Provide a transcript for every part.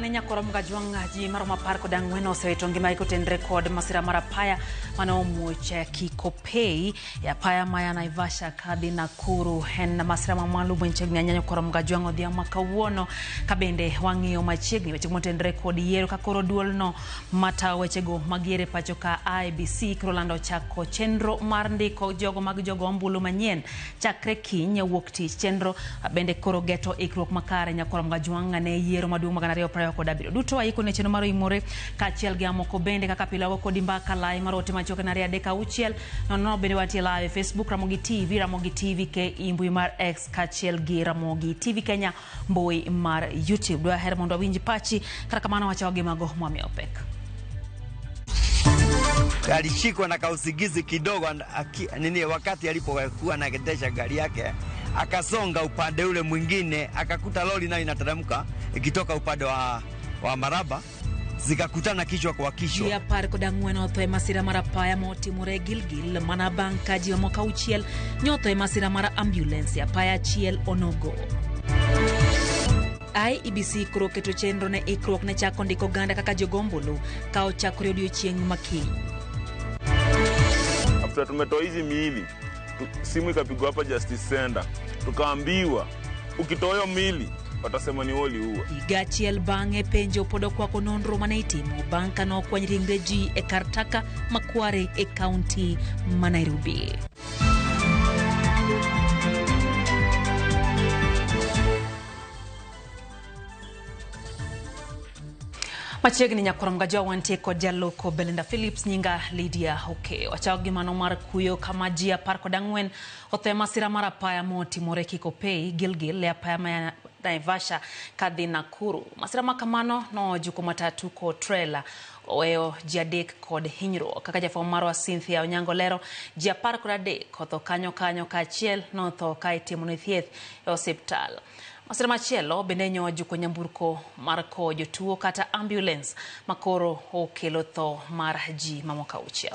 Sani nyakoro Mgajwang' ji maromo 14 osewito ngimagi kotenre kod masira mar apaya mane omuoch Kikopey e apaya maya Naivasha kadhi Nakuru. En masira mamalo machiegni ahinya nyakoro Mgajwang' odhiambo ma kawuono ka bende wang'iyo machiegni weche motenre kod yiero ka koro duolno matayo wechego mag yiero e pacho ka IEBC koro lando chako chenro mar ndiko jogo mag jogo ombulu manyien chakre kiny wuok tich. Chenro bende koro geto ikruok makare nyakwar Mgajwang' ne yiero maduong' mag 2027. Duto waiko ne chenro mar oimore kaachiel gi amoko bende kaka pile wago kodi mbaka lai mar ote machuok en 2 3 6 0 0 bende wantie live e Facebook Ramogi TV, Ramogi TV KE mbui mar X kaachiel gi Ramogi TV Kenya mbui mar YouTube. Dwaher mondo wawinj pachi, kata kamano wachako gi mago mwamiyo pek. Alishikwa na kausingizi kidogo nini, wakati alipokuwa anaendesha gari yake akasonga upande ule mwingine, akakuta lori nayo inateremka ikitoka upande wa Maraba, zikakutana kichwa kwa kichwa. Ji 14 otho e masira mar apaya motimore Gilgil mana bang' ka ji mamoko 6 nyotho e masira mar ambulance e apaya achiel onogo. IEBC koro keto chenro ne ikruok ne chako ndiko oganda kaka jogo ombulu ka ochakore odiochieng' ma kiny. After tumetoa hizi miili simu ikapigwa hapa Justice Center, tukaambiwa ukitoa hiyo miili watasema ni wewe uliua. Higa achiel bang'e penjo pod okwako nonro mane itimo bang' ka nokwany ringre ji e kar taka ma Kware e kaunti ma Nairobi. Machiegni nyakwar Mgajwa wantie kod jaloko Belinda Phillips, nyinga Lydia Okeyo. Wachako gi mano mar kuyo kama ji 14 otho e masira mar apaya motimore Kikopey, Gilgil e apaya ma Naivasha kadhi Nakuru. Masira ma kamano nojuko matatu kod trela oweyo ji 3 kod hinyruok. Kaka jafwambo marwa Cynthia Onyango lero, ji 13 otho kanyo kanyo kaachiel notho ka itimone thieth e osiptal. Masira machielo bende nyojuko nyamburko mar kowo jotuo kata ambulance makoro okelo tho mar ji mamoko 6.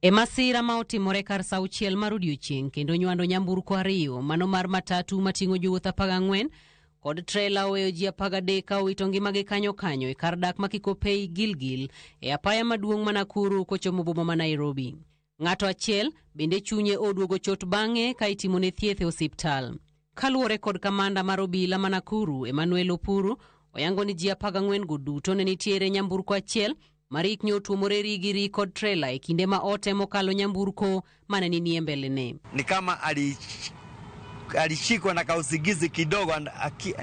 E masira ma otimore kar sa 6 mar odiochieng' kendo nywando nyamburko 2 mano mar matatu mating'o jowuoth 14 kod trela oweyo ji 13 ka owito ngimagi kanyo kanyo e kar dak ma Kikopey Gilgil e apaya maduong' ma Nakuru kochomo boma ma Nairobi. Ng'ato achiel bende chunye oduogo chot bang'e ka itimone thieth e osiptal. Kaluwore kod kamanda mar obila ma Nakuru Emmanuel Opuru, oyango ni ji 14 go duto ne nitiere nyamburko achiel marik nyo otuomore ri gi ri kod trela e kinde ma otemo kalo nyamburko mane ni mbelene. Ni kama alishikwa na kausingizi kidogo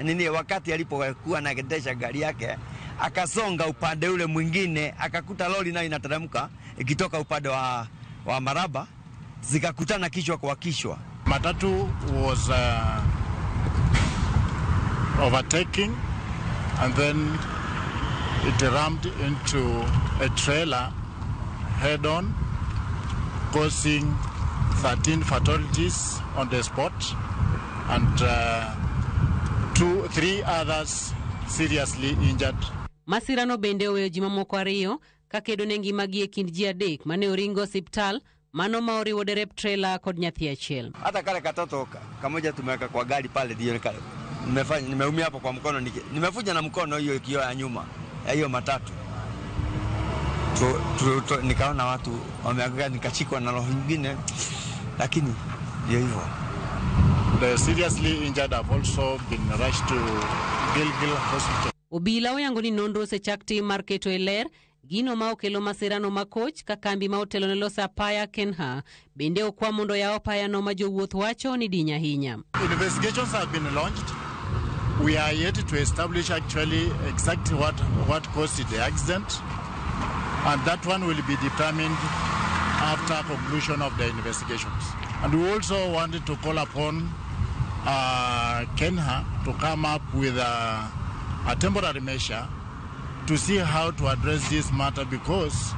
nini, wakati alipokuwa anaendesha gari yake akasonga upande ule mwingine, akakuta lori nayo inateremka ikitoka upande wa Maraba, zikakutana kichwa kwa kichwa. Matatu was overtaking and then it rammed into a trailer head on, causing 13 fatalities on the spot and 3 others seriously injured. Masirano bende oweyo ji mamoko 2 kakedo ne ngimagi e kind ji 3 mane oringo osiptal, mano ma oriwo derep trailer kod nyathi achiel. Hata kale katoto kamoja tumeweka kwa gari pale ndio kale. Nimeumia hapo kwa mkono, nimevuja na mkono hiyo kioo ya nyuma ya hiyo matatu. Nikaona watu wameanguka, nikashikwa na roho nyingine, lakini ndio hivyo. The seriously injured have also been rushed to Gilgil Hospital. Obila oyango ni nonro osechak tim mar keto e ler gino ma okelo masirano makoch ka kambi ma otelo ne loso apaya Kenha bende okwa mondo yaw apayano ma jowuoth wacho ni diny ahinya. Investigations have been launched. We are yet to establish actually exactly what caused the accident, and that one will be determined after conclusion of the investigations. And we also wanted to call upon Kenha to come up with a temporary measure to see how to address this matter, because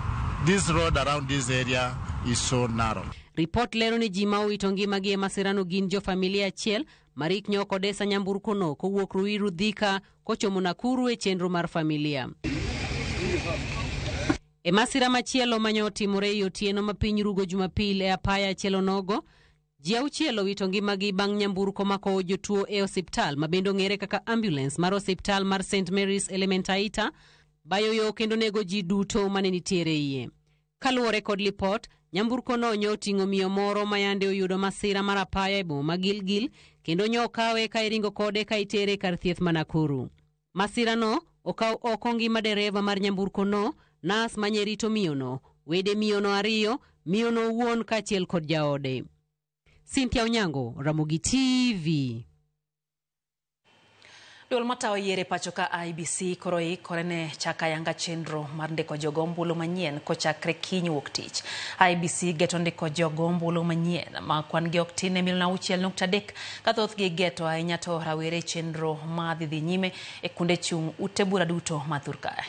this road around this area is so narrow. Report lero ni ji ma owito ngimagi e masirano gin jo familia achiel marik nyoko odesa nyamburko no kowuok Ruiru Thika kochomo Nakuru e chenro mar familia. E masira machielo mane otimore e otieno ma piny rugo Jumapil e apaya achiel onogo, Ji auchiel owito ngimagi bang' nyamburko mako jotuo e osiptal ma bende ong'ere kaka ambulance mar osiptal mar St Mary's Elementaita bayo yo kendo nego ji duto mane nitiere iye. Kaluwore kod lipot, nyamburko no nyo oting'o miyo moro ma yande oyudo masira mar apaya e boma ma Gilgil kendo nyo okawe ka iringo kode ka itere kar thieth ma Nakuru. Masirano okaw oko ngima dereva mar nyamburko no, nas manye rito miyono, wede miyono ariyo, miyono owuon kaachiel kod jaode. Cynthia Onyango, Ramogi TV. Duol matayo yiero e pacho ka IEBC koro ikore ne chako ayanga chenro mar ndiko jogo ombulu manyien kochakre kiny wuok tich. IEBC geto ndiko jogo ombulu manyien ma kwan gi ok tin ne milion 6.3 ka thothgi geto ahinya to rawere chenro ma dhi nyime e kuonde chung' ute bura duto ma thur kae.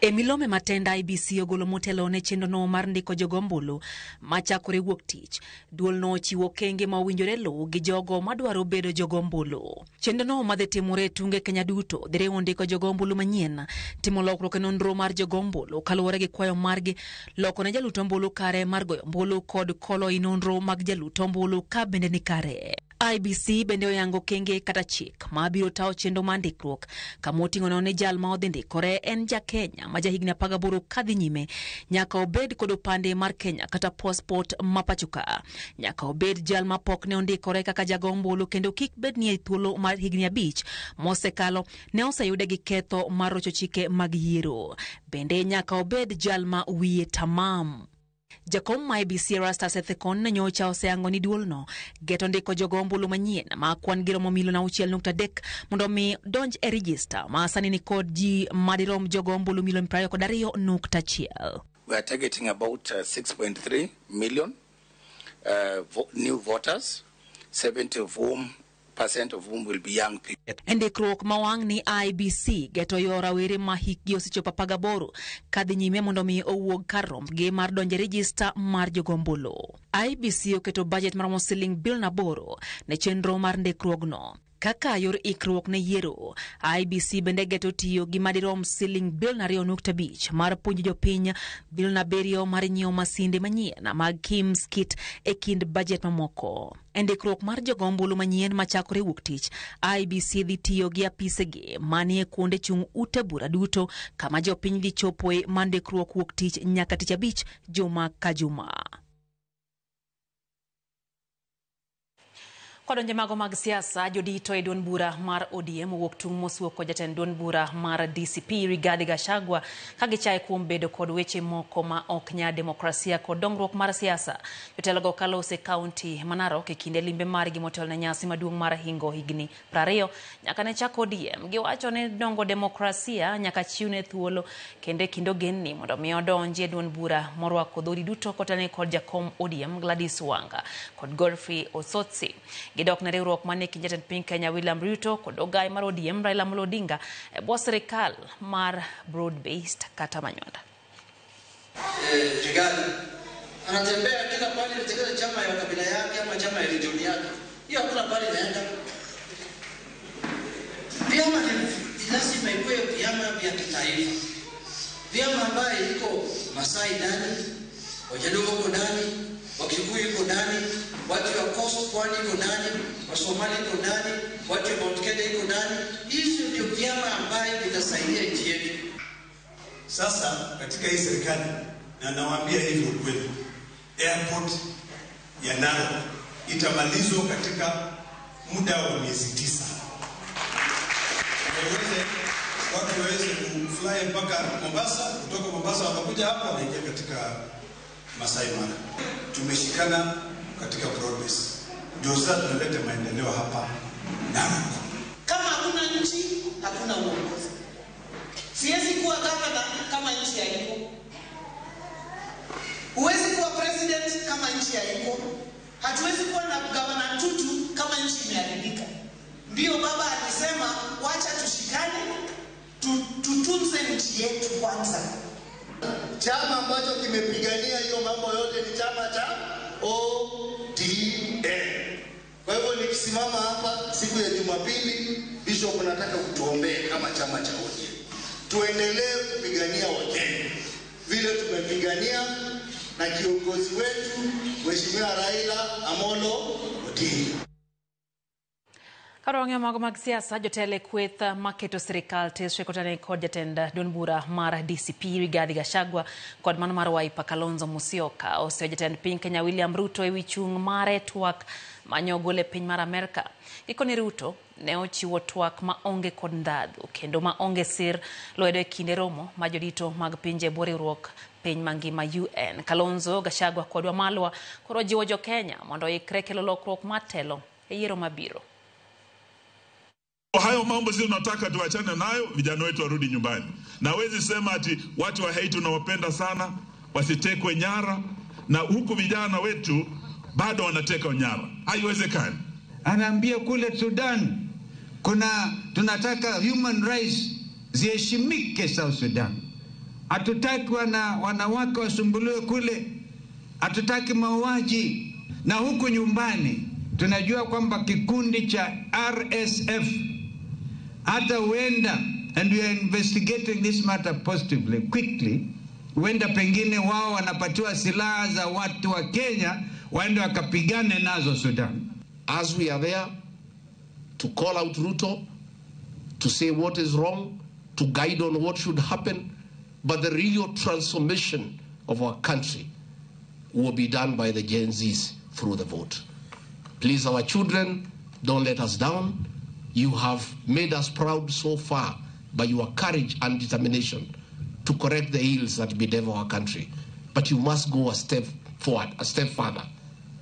E milome matend IEBC ogolo motelo ne chenrono mar ndiko jogo ombulu machakore wuok tich, duolno ochiwo okenge ma owinjore luw gi jogo madwaro bedo jogo ombulu. Chenrono madhi timore e tunge Kenya duto dhi riwo ndiko jogo ombulu manyien, timo lokruok e nonro mar jogo ombulu kaluwore gi kwayo margi, loko ne jalut ombulu kare mar goyo ombulu kod kolo i nonro mag jalut ombulu ka bende ni kare. IEBC bende oyango okenge kata chik ma biro tayo chenro mar ndikruok kama oting'o ni jal ma odhi ndikore en ja Kenya ma jahigni 18 kadhi nyime, nyaka obed kod opande mar Kenya kata passport ma pacho ka, nyaka obed jal ma pok ne ondikore kaka jago ombulu kendo kik bed ni e thuolo mar higni 5 mosekalo ne oseyude gi ketho mar rocho chike mag yiero. Bende nyaka obed jal ma wiye tamam. Jakom ma IEBC Erastus Ethekon nyocha oseyango ni duolno geto ndiko jogo ombulu manyien ma kwan gi romo milion 6.3 mondo mi donj e rejista ma sani ni kod ji madirom jogo ombulu milion 22.1. We are targeting about 6.3 million new voters, 74% of whom will be young people. E ndikruok ma wang' ni IEBC geto yo rawere ma hikgi osechopo 18 kadhi nyime mondo mi owuog kar rombgi mar donjo e rejista mar jogo ombulu. IEBC oketo bajet maromo siling bilion 8 ne chenro mar ndikruogno. Kaka yor ikruok ne yiero, IEBC bende geto tiyo gi madirom siling bilion 2.5 mar puonjo jopiny, bilion 7 mar nyiewo masinde manyien mag KIMS kit e kind bajet mamoko. E ndikruok mar jogo ombulu manyien machakore wuok tich, IEBC dhi tiyo gi apisegi manie kuonde chung' ute bura duto kama jopiny dhi chopoe mar ndikruok wuok tich nyaka tich abich juma ka juma. Kodonje mago mag siasa, jodito e duond bura mar ODM owuok tung' mosuo kod jatend duond bura mar DCP Rigathi Gachagua ka gichaye kuom bedo kod weche moko ma ok nya demokrasia kod dongruok mar siasa. Jotelogo kalose kaunti ma Narok e kinde limbe margi motelo ne nyasi maduong' mar hingo higni 20 nyaka ne chak ODM. Giwacho ni dongo demokrasia nyaka chiwne thuolo kendo e kind ogendni mondo mi odonji e duond bura morwako dhoudi duto kotelne kod jakom ODM Gladys Wanga kod Godfrey Osotsi. Gidok ne riwruok mane kind jatend piny Kenya William Ruto kod ogai mar ODM Raila Amolo Odinga e bwo sirikal mar broad based kata Manyonda. Rigathi anatembea kila pale, anatengeneza chama ya kabila yake ama chama ya region yake, hiyo hakuna pale inaenda. Vyama ni lazima ikuwe vyama vya kitaifa, vyama ambaye iko Masai ndani, Wajaluo wako ndani, Wakikuyu iko ndani, watu wa Coast Pwani iko ndani, wa Somali iko ndani, watu wa Mount Kenya iko ndani. Hizo ndio vyama ambayo vitasaidia nchi yetu. Sasa katika hii serikali, na nawaambia hivi ukweli, airport ya Narok itamalizwa katika muda wa miezi 9. Watu waweze kufly mpaka Mombasa, kutoka Mombasa wanakuja hapa wanaingia katika Masai Mara. Tumeshikana katika broad base. Ndio sasa tunaleta maendeleo hapa Narok. Kama hakuna nchi, hakuna uongozi. Siwezi kuwa gavana kama nchi haiko. Huwezi kuwa president kama nchi haiko. Hatuwezi kuwa na gavana tutu kama nchi imeharibika. Ndio baba alisema wacha tushikane, tutunze nchi yetu kwanza. Chama ambacho kimepigania hiyo mambo yote ni chama cha ODM. Kwa hivyo nikisimama hapa siku ya Jumapili, Bishop, nataka kutuombee kama chama cha ODM. Tuendelee kupigania Wakenya vile tumepigania na kiongozi wetu Mheshimiwa Raila Amolo Odinga. Karwang'e mago mag siasa, jotelo e kweth maketo sirikal tesre kotene kod jatend duond bura mar DCP Rigathi Gachagua kod mano mar Wiper Kalonzo Musyoka oseyo jatend piny Kenya William Ruto ewi chung' mare twak mane ogol e piny mar Amerka. Gikone Ruto ne ochiwo twak ma onge kod ndhadhu kendo ma onge sir lwedo e kinde romo ma jodito mag pinje e bwo riwruok piny mangima UN. Kalonzo, Gachagua kod Wamalwa koro jiwo jo Kenya mondo oikre kelo lokruok mar telo e yiero mabiro. Hayo mambo sisi tunataka tuachane nayo, vijana wetu warudi nyumbani. Na wezi sema ati watu wa Haiti tunawapenda sana, wasitekwe nyara, na huku vijana wetu bado wanateka nyara. Haiwezekani. Anaambia kule Sudan kuna tunataka human rights ziheshimike South Sudan. Hatutaki wanawake wasumbuliwe kule, hatutaki mauaji. Na huku nyumbani tunajua kwamba kikundi cha RSF hata huenda, and we are investigating this matter positively quickly, huenda pengine wao wanapatiwa silaha za watu wa Kenya waende wakapigane nazo Sudan. As we are there to call out Ruto, to say what is wrong, to guide on what should happen, but the real transformation of our country will be done by the Gen Zs through the vote. Please, our children, don't let us down. You have made us proud so far by your courage and determination to correct the ills that bedevil our country. But you must go a step forward, a step further,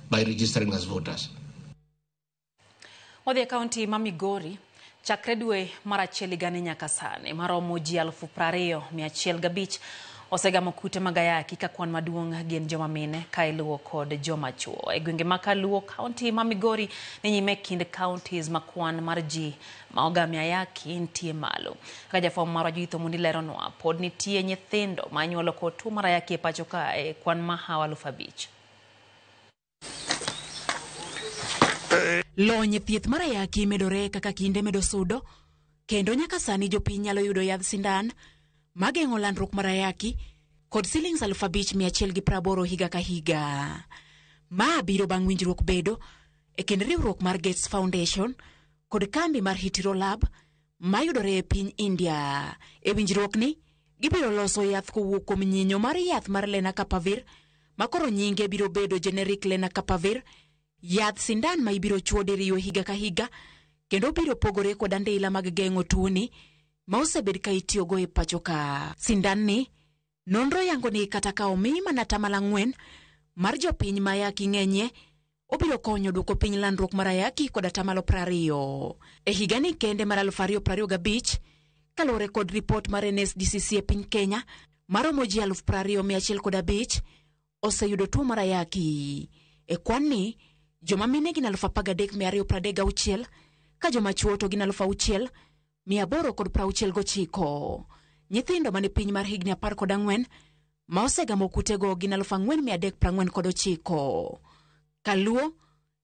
by registering as voters. Wadhi e kaunti ma Migori, chakre dwe mar achiel higani nyaka sani maromo ji 20,105 osegamo kute mag ayaki ka kwan maduong' gin joma mine ka iluwo kod joma chuo. E gwenge ma Kaluo, kaunti ma Migori ni nyime kind counties ma kwan mar ji ma ogamo ayaki nitie malo. Kaka jafwambo marwa Judith Omondi leronwa, pod nitie nyithindo ma inyuolo kod tuo mar ayaki e pacho ka e kwan mahawo 5,000. Lony e thieth mar ayaki medore kaka kinde medo sudo, kendo nyaka sani jopiny nyalo yudo yadh sindan mageng'o landruok mar ayaki kod silings 5,180 higa ka higa. Ma biro bang' winjruok bedo e kind riwruok mar Gates Foundation kod kambi mar Hetero Lab mayudore e piny India. E winjruokni, gibiro loso yath kowuok kuom nyinyo mar yath mar Lenacapavir, makoro nyinge biro bedo generic Lenacapavir, yath sindan ma ibiro chuo diriyo higa ka higa, kendo biro pogore kod andila mag geng'o tuoni ma osebed ka itiyogo e pacho ka. Sindan ni, nonro yango ni kata ka omi mana 4% mar jopiny ma ayaki ng'enyie, obiro konyo duoko piny landruok mar ayaki kod 20%. E higani kende mar 2025, kaluwore kod ripot mar NSDCC e piny Kenya, maromo ji 20,105 oseyudo tuo mar ayaki. E kwan ni, joma mine gin 13,236, ka joma chuo to gin 6,869. Nyithindo mane piny mar higni 14 ma osegamo kutego gin 4,349. Kaluo,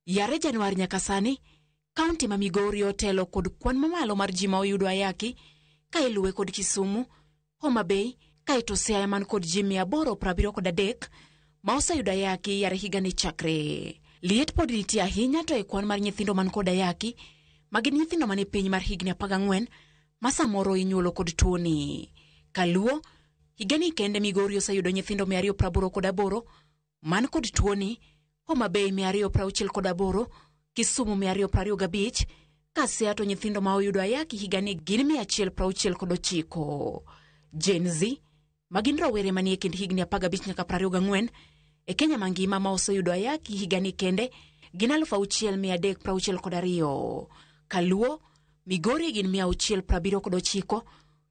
yare Januari nyaka sani, kaunti ma Migori otelo kod kwan mamalo mar ji ma oyudo ayaki, ka iluwe kod Kisumu, Homa Bay, kaeto Siaya man kod ji 873 ma oseyudo ayaki yare higani chakre. Liet pod nitie ahinya to e kwan mar nyithindo man kod ayaki, ma gin nyithindo mane piny mar higni 14 ma samoro inyuolo kod tuoni. Kaluo, higani kende Migori oseyudo nyithindo 288 man kod tuoni, Homa Bay 268, Kisumu 225, ka Siaya to nyithindo ma oyudo ayaki higani gin 169. Gen Z, ma gin rowere manie kind higni 15 nyaka 24 e Kenya mangima ma oseyudo ayaki higani kende gin 6,362. Kaluo, Migori gin 679,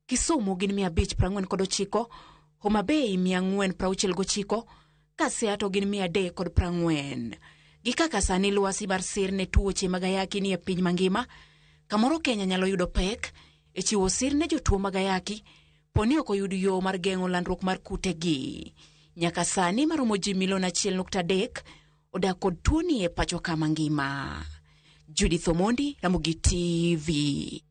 Kisumu gin 549, Homa Bay 469, ka Siaya to gin 340. Gi kaka sani lwasi mar sir ne tuoche mag ayaki ni e piny mangima, kamoro Kenya nyalo yudo pek e chiwo sir ne jotuo mag ayaki poni ok oyud yo mar geng'o landruok mar kutegi. Nyaka sani maromo ji milion 1.3 odak kod tuoni e pacho ka mangima. Judith Omondi, Ramogi TV.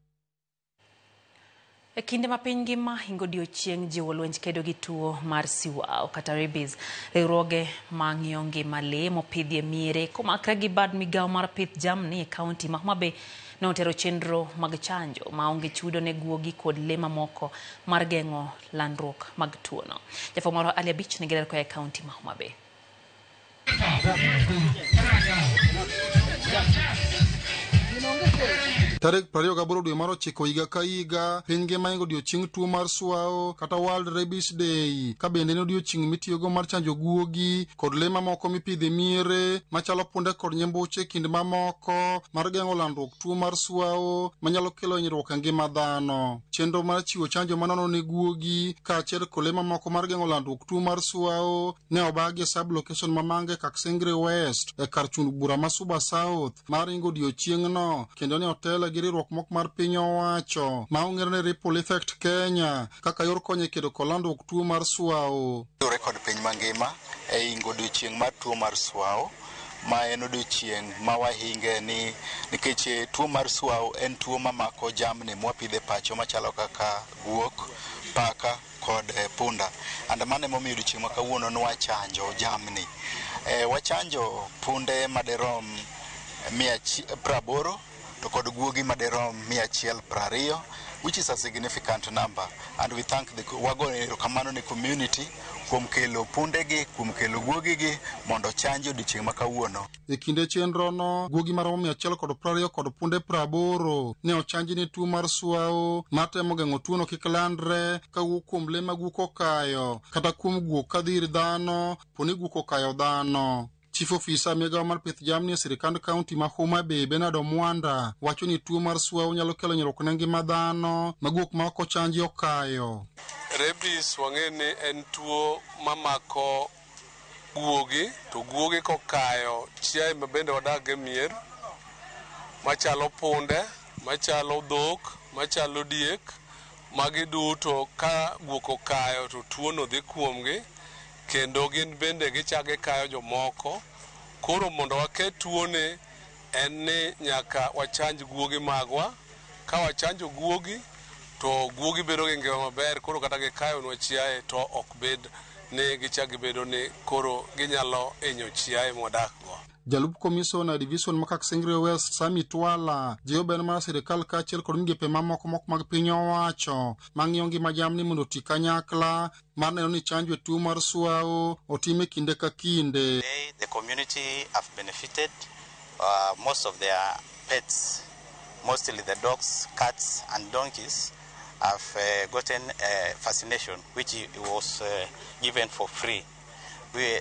E kinde ma piny ngima hingo odiochieng' jiwo lwenj kedo gi tuo mar siwao kata rabies, riwruoge mang'iyo ngima lee mopidhi e miere komakre gi bad migawo mar pith jamni e kaunti ma Homa Bay ne otero chenro mag chanjo maonge chudo ne guogi kod lee mamoko mar geng'o landruok mag tuono. Jafwambo marwa Ali Abich nigi ler koa e kaunti ma Homa Bay. Tarik 28 dwe mar ochiko higa ka higa, piny ngima ingo odiochieng' tuo mar suao kata World Rabies Day, ka bende en odiochieng' mitiyogo mar chanjo guogi kod lee mamoko mipidho e miere machalo punde kod nyambuche kind mamoko mar geng'o landruok tuo mar suao manyalo kelo hinyruok e ngima dhano. Chenro mar chiwo chanjo manono ne guogi kaachiel kod lee mamoko mar geng'o landruok tuo mar suao ne obagi e sub-location ma Mange Kaksingri West e kar chung' bura ma Suba South mar ingo odiochieng'no kendo ne otele gi riwruok moko mar piny owacho ma ong'ere ni Ripple Effect Kenya kaka yor konyo e kedo kod landruok tuo mar suao. Luwore kod piny mangima e ingo odiochieng' mar tuo mar suao, ma en odiochieng' ma wahinge ni nikech tuo mar suao en tuo mamako jamni mwapidho e pacho machalo kaka guok, paka kod punda. And mano emomiyo odiochieng' ma kawuono nwachanjo jamni. Wachanjo punde maderom 180 to kod guogi maderom 120, which is a significant number, and we thank the wago erokamano ne community kuom kelo pundegi, kuom kelo guogigi mondo ochanji odiochieng' ma kawuono. E kinde chenrono, guogi maromo 120 kod punde 80 ne ochanji ne tuo mar suao matemo geng'o tuono kik landre kawuok kuom lee ma guok okayo kata kuom guok kadhi ir dhano poni guok okayo dhano. Chief Officer migawo mar pith jamni e sirikand kaunti ma Homa Bay Bernard Omwanda wacho ni tuo mar suao nyalo kelo hinyruok ne ngima dhano ma guok ma ok ochanji okayo. Rabies wang'e ni en tuo mamako guogi, to guogi kokayo chiaye ma bende wadak e mier machalo punde, machalo dhok, machalo diek, magi duto ka guok okayo to tuono dhi kuomgi kendo gin bende gichako gikayo jomoko. Koro mondo waket tuoni en ni nyaka wachanj guogi magwa. Ka wachanjo guogi to guogi bedo gi ngima maber, koro kata gikayonwa chiaye to ok bed ni gichak gibedo ni koro ginyalo hinyo chiaye mwadak go. Jalup komisona e divison ma Kaksingri West Sami Twala jiwo ber mar sirikal kaachiel kod migepe mamoko moko mag piny owacho mang'iyo ngima jamni mondo oti kanyakla mar neno ni chanjo e tuo mar suao otim e kinde ka kinde. The community have benefited most of their pets, mostly the dogs, cats and donkeys, have gotten a vaccination which was given for free.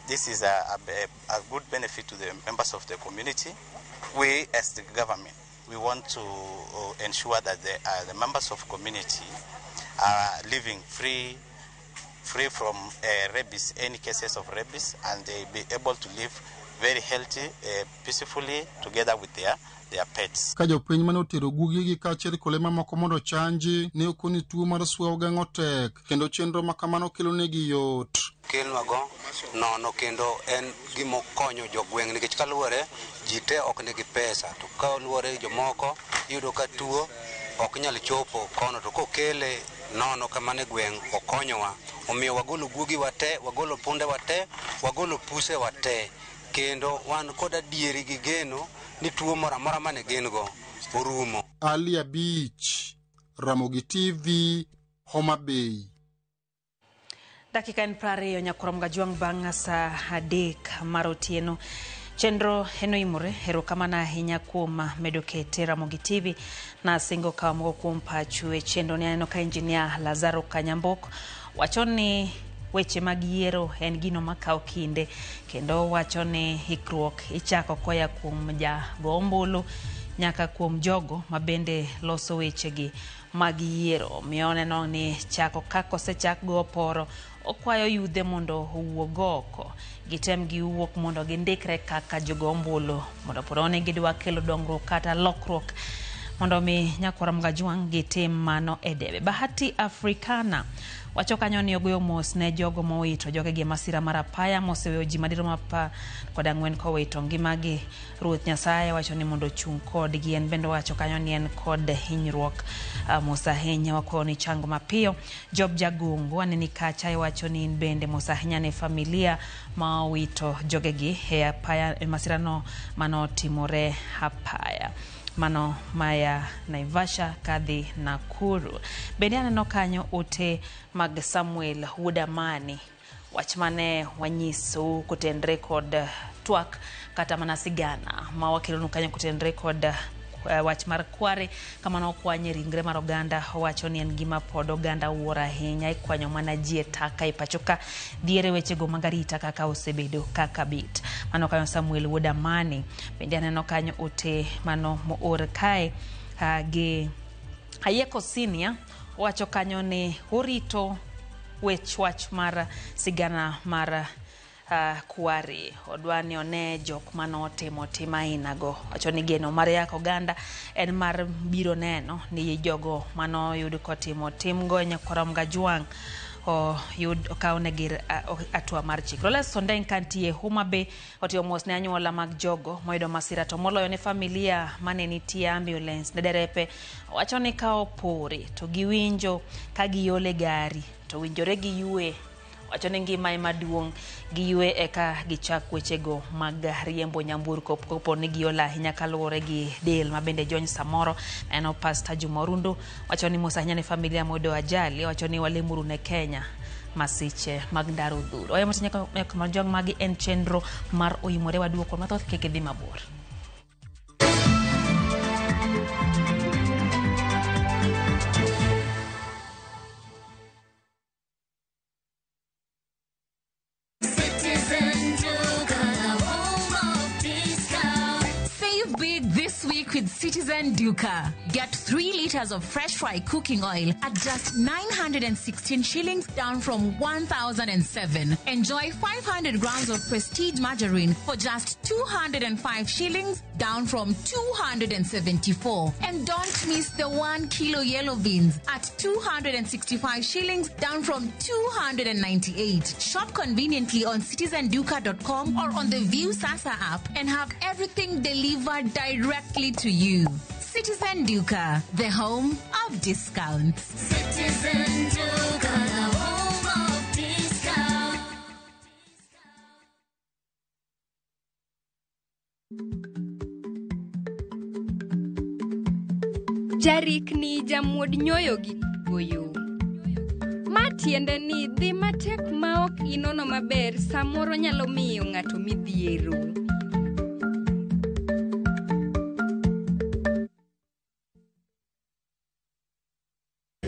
This is a good benefit to the members of the community. We as the government, we want to ensure that the members of community are living free from rabies, any cases of rabies, and they be able to live very healthy, peacefully together with their pets. Ka jopiny mane otero guogigi kaachiel kod lee mamoko mondo ochanji ne okoni tuo mar suao geng'o tek kendo chenro ma kamano kelonegi yot. Kelnwago nono kendo en gimokonyo jogweng' nikech kaluwore ji te ok nigi pesa to kaluwore jomoko iyudo ka tuo ok nyal chopo kono to kokele nono kamano e gweng' okonyowa. Omiyo wagolo guogi wate, wagolo punde wate, wagolo puse wate kendo wan kod adieri gi geno ni tuo moro amora mane gin go orumo. Ali Abich, Ramogi TV, Homa Bay. Dakika en 20 nyakurom gajwang' bang' saa 3 mar otieno. Chenro eno imore, erokamano ahinya kuom medo kete Ramogi TV. Nasingo kawo moko kuom pachu e chenro ni aneno ka injinia Lazaro Kanyambok wacho ni weche mag yiero en gino makawo kinde kendo wacho ni ikruok ichako koya kuom jago ombulu nyaka kuom jogo mabende loso wechegi mag yiero. Omiyo oneno ni chako kaka osechak go oporo, okwayo yudhe mondo owuog oko, gitem giwuok mondo gindikre kaka jogo ombulu mondo poro ni gidwa kelo dongruok kata lokruok mondo mi nyakwar Mgajwang' gitim mano e debe. Bahati Africana wacho kanyo ni ogoyo mos ne jogo mowito jogegi e masira mar apaya moseweyo ji madirom 14 kowito ngimagi. Ruoth Nyasaye wacho ni mondo ochung' kodgi. En bende owacho kanyo ni en kod hinyruok mos ahinya, wakwayo ni chango mapiyo. Job Jagungu aneni kacha iwacho ni in bende mos ahinya ne familia ma owito jogegi e apaya e masirano manotimore apaya mano maya Naivasha kadhi Nakuru. Bende aneno kanyo ote mag Samuel Wuodamani, wach mane wanyisou kotenre kod twak kata mana sigana ma wakelonu kanyo kotenre kod wach mar kware kama nokwanye ringre mar oganda. Owacho ni en gima pod oganda wuoro ahinya, ikwanyo mana ji e taka e pacho ka dhiere wechego mag arita kaka osebedo kaka bet. Mano kanyo Samuel Wuodamani. Bende aneno kanyo ote mano moor kae gi Ayeko Senior, owacho kanyo ni orito wech wach mar sigana mar Kware, odwa ni one jok manotimo tim ainago. Wacho ni geno mar yako oganda en mar biro neno ni jogo manoyud kotimo timgo e nyakwar Mgajwang' oyud okawnegi hatua mar chik. Roles Sondeng kantie Homa Bay otimo mos ne anyuola mag jogo moyudo masira to moloyo ne familia mane nitie ambulance ne derepe. Owacho ni ka opore to giwinjo ka giole gari to winjore giyue. Wacho ni ngima ema duong', giyue eka gichak wechego mag riembo nyamburko kopo ni giol ahinya kaluwore gi del ma bende jony samoro. En Pastor Juma Orundu wacho ni mos ahinya ne familia moyudo ajali. Wacho ni walemuru ne Kenya masiche mag ndaro odhuro. Oya matinya jong magi en chenro mar oimore waduoko mathoth kik idhi mabor. Save big this week with Citizen Duka. Get 3 liters of fresh fry cooking oil at just 916 shillings, down from 1,007. Enjoy 500 grams of Prestige margarine for just 205 shillings, down from 274. And don't miss the 1 kilo yellow beans at 265 shillings, down from 298. Shop conveniently on citizenduka.com or on the View Sasa app and have everything delivered directly to you. Citizen Duka, the home of discounts. Citizen Duka, the home of discounts. Jarikni jamuod nyoyo gi goyo. Ma tiende ni dhi matek ma ok inono maber samoro nyalo miyo ng'ato midhiero.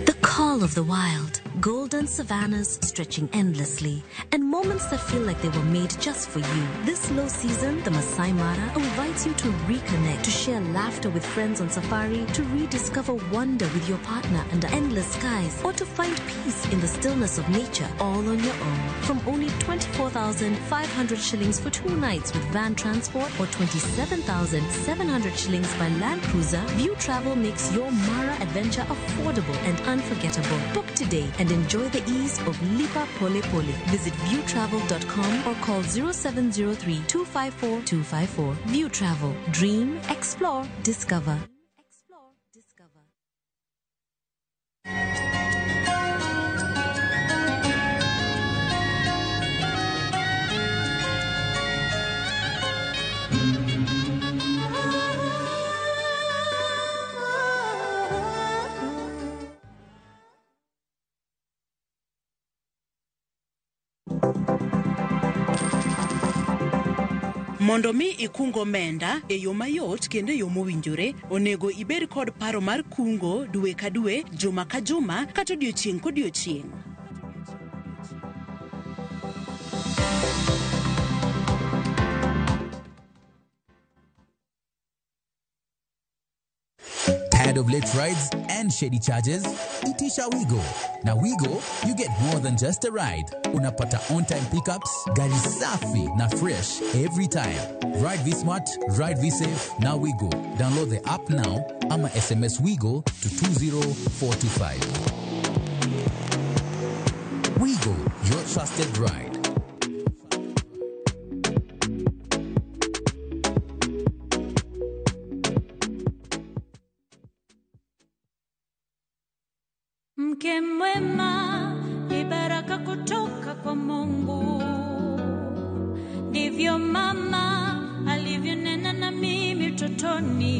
The call of the wild, golden savannas stretching endlessly, and moments that feel like they were made just for you. This low season, the Masai Mara invites you to reconnect, to share laughter with friends on safari, to rediscover wonder with your partner under endless skies, or to find peace in the stillness of nature all on your own. From only 24,500 shillings for 2 nights with van transport or 27,700 shillings by Land Cruiser, View Travel makes your Mara adventure affordable and unforgettable. Book today and enjoy the ease of Lipa Pole Pole. Visit viewtravel.com or call 0703 254 254. View Travel. Dream, explore, discover. Mondo mi ikung omenda e yo mayot kendo e yo mowinjore, onego ibed kod paro mar kungo dwe ka dwe, juma ka juma, kata odiochieng' kodiochieng'. Tad Tired of late rides and shady charges? Itisha Wigo. Na Wigo, you get more than just a ride. Unapata on-time pickups, gari safi na fresh every time. Ride V-Smart, ride V-Safe, na Wigo. Download the app now ama SMS Wigo to 20425. Wigo, your trusted ride. Mke mwema ni baraka kutoka kwa Mungu, ndivyo mama alivyonena na mimi utotoni.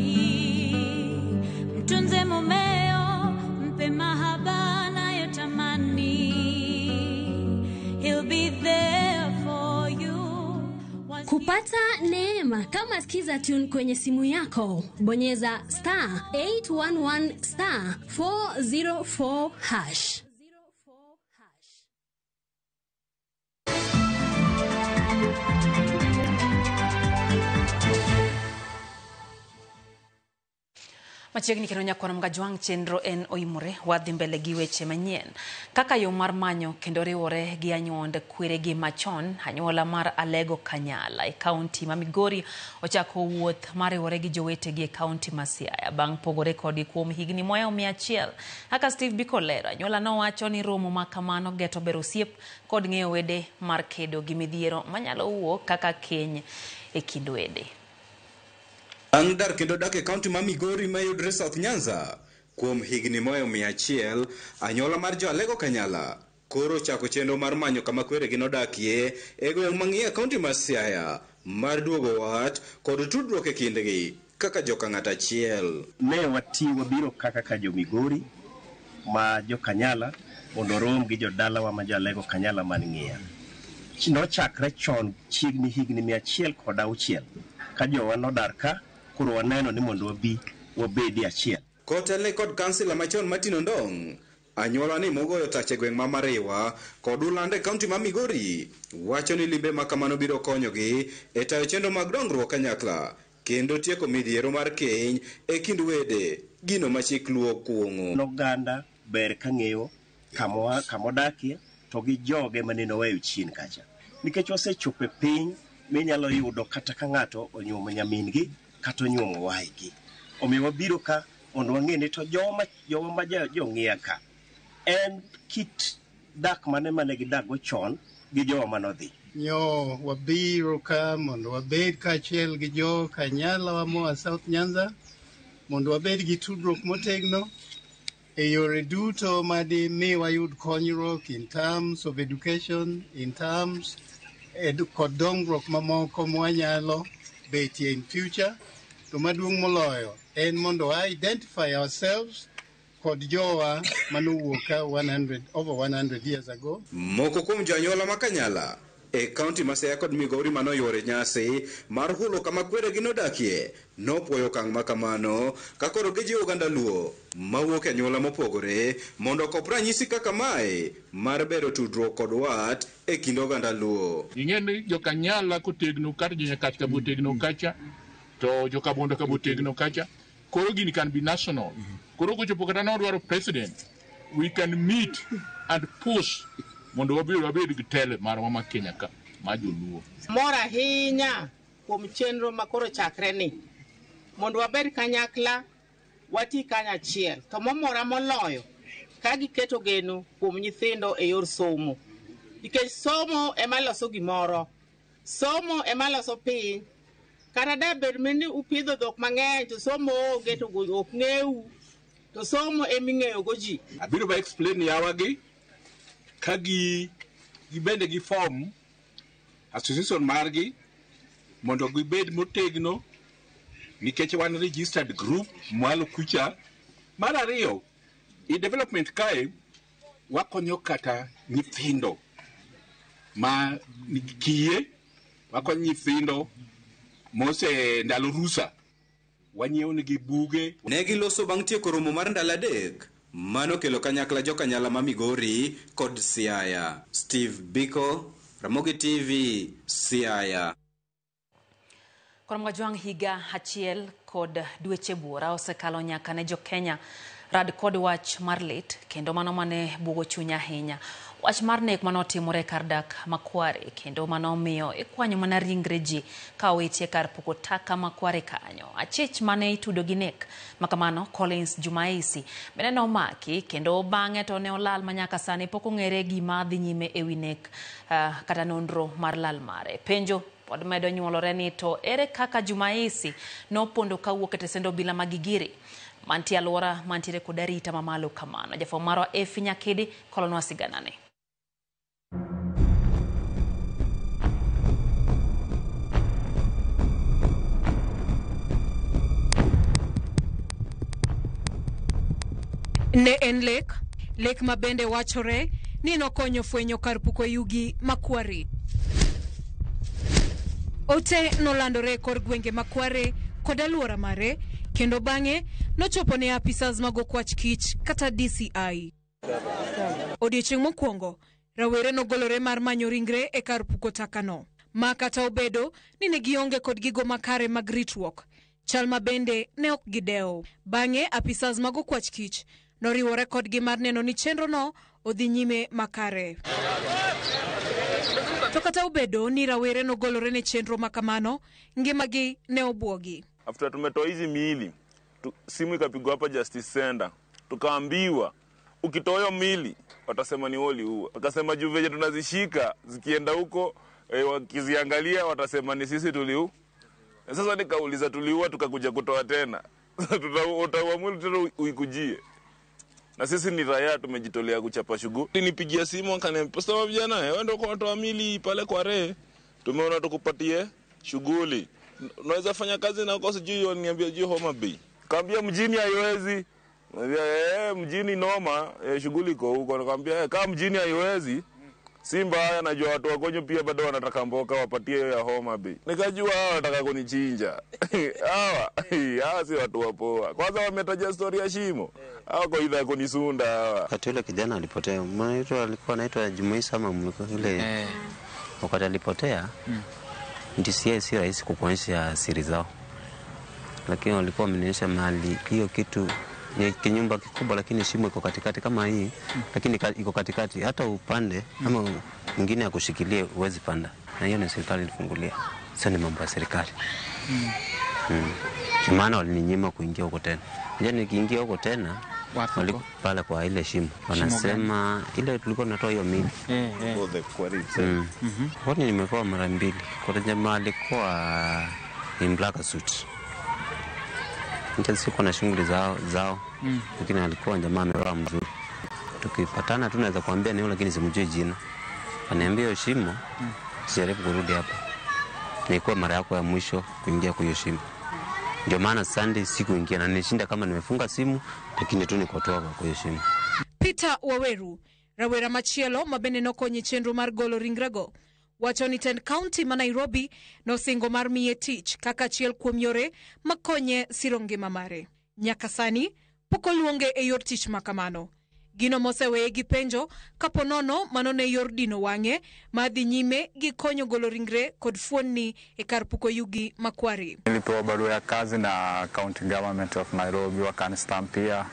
Mtunze mumeo, mpe mahaba anayotamani, he'll be there for you. Kupata neema kama Skiza Tune kwenye simu yako, bonyeza star 811 star 404 hash. Machiegni kendo nyakwan Mgajwang' chenro en oimore wadhi mbele gi weche manyien kaka yo mar manyo kendo riwore gi anyuond kweregi machon. Anyuola mar Alego Kanyala e kaunti ma Migori ochako wuoth mar riwore gi jowetegi e kaunti ma Siaya bang' pogore kodgi kuom higni mohewo 100. Kaka Steve Biko lero, anyuola nowacho ni romo ma kamano geto bero osiep kod ng'eyo wede mar kedo gi midhiero manyalo wuok kaka keny e kind wede. Bang' dar kendo dak e kaunti ma Migori mayudre South Nyanza kuom higni mohewo 100, anyuola mar jo Alego Kanyala koro ochako chenro mar manyo kama kweregi nodakie e gweng' mang'iyo e kaunti ma Siaya mar duogo wat kod tudruok e kindgi kaka joka ng'at achiel. Ne wati wabiro kaka ka jo Migori ma jo Kanyala mondo rom gi jodalawa ma jo Alego Kanyala man Ng'iya. Nochakre chon chiegni higni 106 ka jowa nodar ka, koro waneno ni mondo wabi wabedi achiel. Kotelne kod kansila machon Martin Ondong', anyuola ni mogoyo tach e gweng' ma Mariwa kod Ulanda e kaunti ma Migori wacho ni limbe ma kamano biro konyogi e tayo chenro mag dongruok kanyakla kendo tieko midhiero mar keny e kind wede, gino ma chik Luo kuong'o. Oganda ber ka ng'eyo kamodakie to gi joge mane noweyo chien kacha, nikech wasechopo e piny minyalo yudo kata ka ng'ato onyuomo nyamin-gi kata onyuomo waygi. Omiyo wabiro ka mondo wang'e ni to jowa ma jong'iya ka en kit dak mane mane gidakgo chon gi jowa manodhi. Nyo wabiro ka mondo wabed kaachiel gi jo Kanyala moa South Nyanza mondo wabed gi tudruok motegno e yore duto madi mi wayud konyruok in terms of education, in terms kod dongruok mamoko mwanyalo betie in future. To maduong' moloyo en mondo wa identify ourselves kod jowa manowuok ka over 100 years ago. Moko kuom joanyuola ma Kanyala e kaunti ma Siaya kod Migori manoyuoro nyasi mar hulo kama kweregi nodakie nopuoyo okang' ma kamano ka koro gijiwo oganda Luo mawuok e anyuola mopogore mondo okop ranyisi kaka mae mar bero tudruok kod wat e kind oganda Luo. Ing'e ni jo Kanyala kotegno kata jo Nyakach ka botegno kacha to jo Kabondo ka botegno kacha, koro gini can be national. Koro kochopo kata nodwaro president, we can meet and push mondo wabed gi telo marwa ma Kenya ka ma joluo. Mor ahinya kuom chenro ma koro chakre ni mondo wabed kanyakla, wati kanyachiel. To momora moloyo ka giketo geno kuom nyithindo e yor somo, nikech somo ema loso gimoro, somo ema loso piny. Kata da bed ni upidho dhok mang'eny to somo onge to ok ng'eu, to somo eming'eyo go ji. Abiro ba explain yawagi ka gi bende gi form association margi mondo gibed motegno nikech wan registered group mwalo kucha. Mar ariyo, i development kae wakonyo kata nyithindo ma kiye, wakonyo nyithindo mose ndalo rusa, wanyiewo nigi buge. Ne giloso bang' tieko romo mar ndalo 3 mano kelo kanyakla jo Kanyala ma Migori kod Siaya. Steve Biko, Ramogi TV, Siaya. Koro higa achiel kod dweche buora osekalo nyaka ne jo Kenya rad kod wach mar lit kendo mano mane buogo chuny ahinya. Wach mar nek manotimore kar dak Makware kendo mano miyo ikwanyo mana ringre ji ka owitie kar puko taka Makware kanyo. Achich mane itudo gi nek makamano Collins Jumaisi bende nomaki kendo bang'e to ne olal manyaka sani pok ong'ere gima dhi nyime ewi nek kata nonro mar lal mare. Penjo pod medo nyuolore ni to ere kaka Jumaisi nopondo kawuok e tesend obila ma Gigiri mantie alwora mantiere kod arita mamalo kamano. Jafwambo marwa Efi Nyakidi kolonwa siganane. Ne en lek ma bende wachore ni nokonyo fwenyo kar puko yugi Makware. Ote nolandore e kor gwenge Makware kod alwora mare kendo bang'e nochopo ne apisas mag okwach kich kata DCI. Odiechieng' mokwongo, rawere nogolore mar manyo ringre e kar puko takano, ma kata obedo ni ne gionge kod gigo makare mag ritruok, chal ma bende ne ok gidewo. Bang'e apisas mag okwach kich noriwore kodgi mar neno ni chenrono odhi nyime makare. To kata obedo ni rawere nogolore ne chenro makamano, ngimagi ne obwogi. After tumetoa hizi miili, simu ikapigwa hapa Justice Center, tukaambiwa ukitoa hiyo miili watasema ni waliua. Wakasema juu venye tunazishika zikienda huko wakiziangalia watasema ni sisi tuliua. Sasa nikauliza tuliua tukakuja kutoa tena. Utaua mwili tena uikujie. Na sisi ni raia tumejitolea kuchapa shughuli. Nipigia simu akaniambia, "Sawa vijana, wewe ndio unatoa miili pale kwa re. Tumeona tukupatie shughuli. Unaweza fanya kazi na uko sijui." Niambia juu Homa Bay. Kaambia mjini haiwezi. Niambia mjini noma, shughuli iko huko. Nikamwambia kama mjini haiwezi, Simba haya najua watu wagonjwa pia bado wanataka mboka wapatie hiyo ya Homa Bay. Nikajua hawa wanataka kunichinja. Hawa si watu wapoa. Kwanza wametaja story ya shimo. Hawa kwa idha kunisunda hawa. Wakati yule kijana alipotea, mmoja alikuwa anaitwa Jumuisa ama yule. Wakati alipotea, DCI si rahisi kukuonyesha siri zao. Lakini walikuwa wamenionyesha mahali hiyo kitu ni kinyumba kikubwa, lakini shimo iko katikati kama hii, lakini iko katikati hata upande ama mwingine akushikilie huwezi panda. Na hiyo ni serikali ilifungulia. Sio ni mambo ya serikali. Maana walininyima kuingia huko tena. Nje nikiingia huko tena pale kwa ile shimo. Wanasema ile tulikuwa tunatoa hiyo mili. Kwani nimekuwa mara mbili. Kwa jamaa alikuwa in black suit. Nje sikuwa na shughuli zao. Lakini alikuwa jamaa amevaa mzuri. Tukipatana tu naweza kuambia ni yule, lakini simjui jina. Ananiambia hiyo shimo sijaribu kurudi hapa. Nilikuwa mara yako ya mwisho kuingia kwa hiyo shimo. Ndio maana Sunday sikuingia na nilishinda kama nimefunga simu, lakini tu nikotoa kwa hiyo shimo. Peter Waweru, rawera machielo mabende nokonyo chenro mar golo ringrego, wacho ni tend county ma Nairobi nosingo mar miye tich kaka achiel kuom yore makonye siro ngima mare. Nyaka sani pok oluonge e yor tich makamano. Gino moseweye gi penjo kapo nono mano ne yor dino wang'e ma dhi nyime gi konyo golo ringre kod fuonni e kar puko yugi Makware. Nilipewa barua ya kazi na County Government of Nairobi, wakanistampia,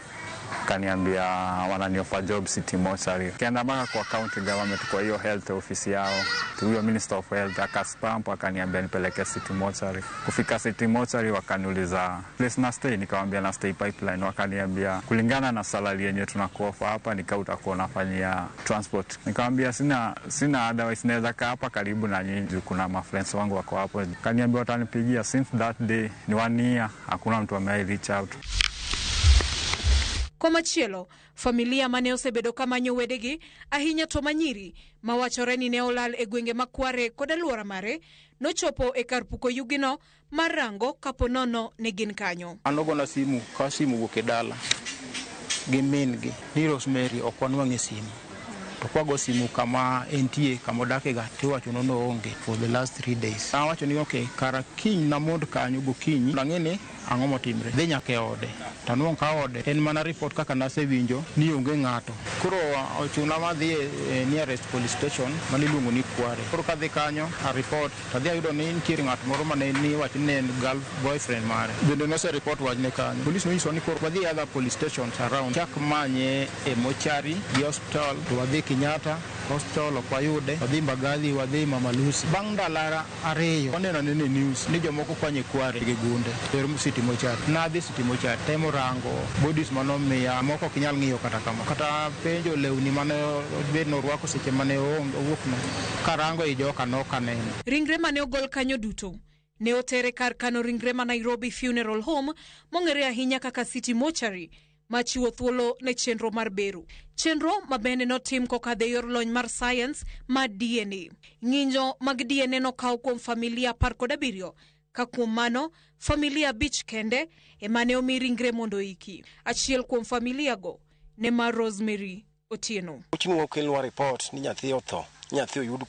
wakaniambia wananiofa job City Mortuary. Kaenda mpaka kwa County Government kwa hiyo health office yao, huyo Minister of Health akastamp akaniambia nipeleke City Mortuary. Kufika City Mortuary wakaniuliza place na stay, nikamwambia na stay Pipeline. Wakaniambia kulingana na salary yenye tunakuofa hapa nika utakuwa unafanyia transport. Nikamwambia sina otherwise naweza kaa hapa karibu na nyinyi, kuna ma friends wangu wako hapo. Wakaniambia watanipigia. Since that day ni 1 year hakuna mtu ambaye reach out. Komachielo, familia mane osebedo kamanyo wedegi ahinya to manyiri mawachore ni ne olal e gwenge Makware kod alwora mare nochopo e kar puko yugino mar rango kapo nono ne gin kanyo. An ogona simu ka simu wuok e dala gi min gi ni Rosemary ok wanwang' e simu. To kwago simu kama entie, kama odakega, tiwacho ni oonge for the last 3 days. Awacho ni okay, kara kiny namond kanyo gokinyi, ang'e ni ang'o motimre. Dhi nyaka e ode. Tanuong' ka ode en mana report kaka nasewinjo ni onge ng'ato. Koro ochuna madhi e nearest police station maniluongo ni Kware. Koro kadhi kanyo a report, tadhi ayudo ni nitiere ng'at moro mane ni wacho ni en girl boyfriend mare. Bende nose report wachne kanyo. Police nonyisowa ni koro wadhi other police stations around. Chak manye e mochari gi hospital, to wadhi Kenyatta hospital ok wayude, wadhi Mbagathi, wadhi Mama Lucy. Bang' ndalo 2 waneno anena e news ni jomoko kwanye Kware gi gunde ter City Mochari. Nadhi City Mochari temo rango bodies manomiya moko ok inyal ng'iyo kata kama, kata penjo lewni mane bed norwako seche mane owuok no, karango i joka nok aneno. Ringre mane ogol kanyo duto ne otere kar kano ringre ma Nairobi Funeral Home mong'ere ahinya kaka City Mortuary, machiwo thuolo ne chenro mar bero. Chenro ma bende notim kokadho e yor lony mar science mar DNA. Ng'injo mag DNA nokaw kuom familia 17, ka kuom mano familia 5 kende ema ne omi ringre mondo oiki. Achiel kuom familia go ne mar Rosemary Otieno. Chieng' okelnwa report ni nyathi otho, nyathi oyud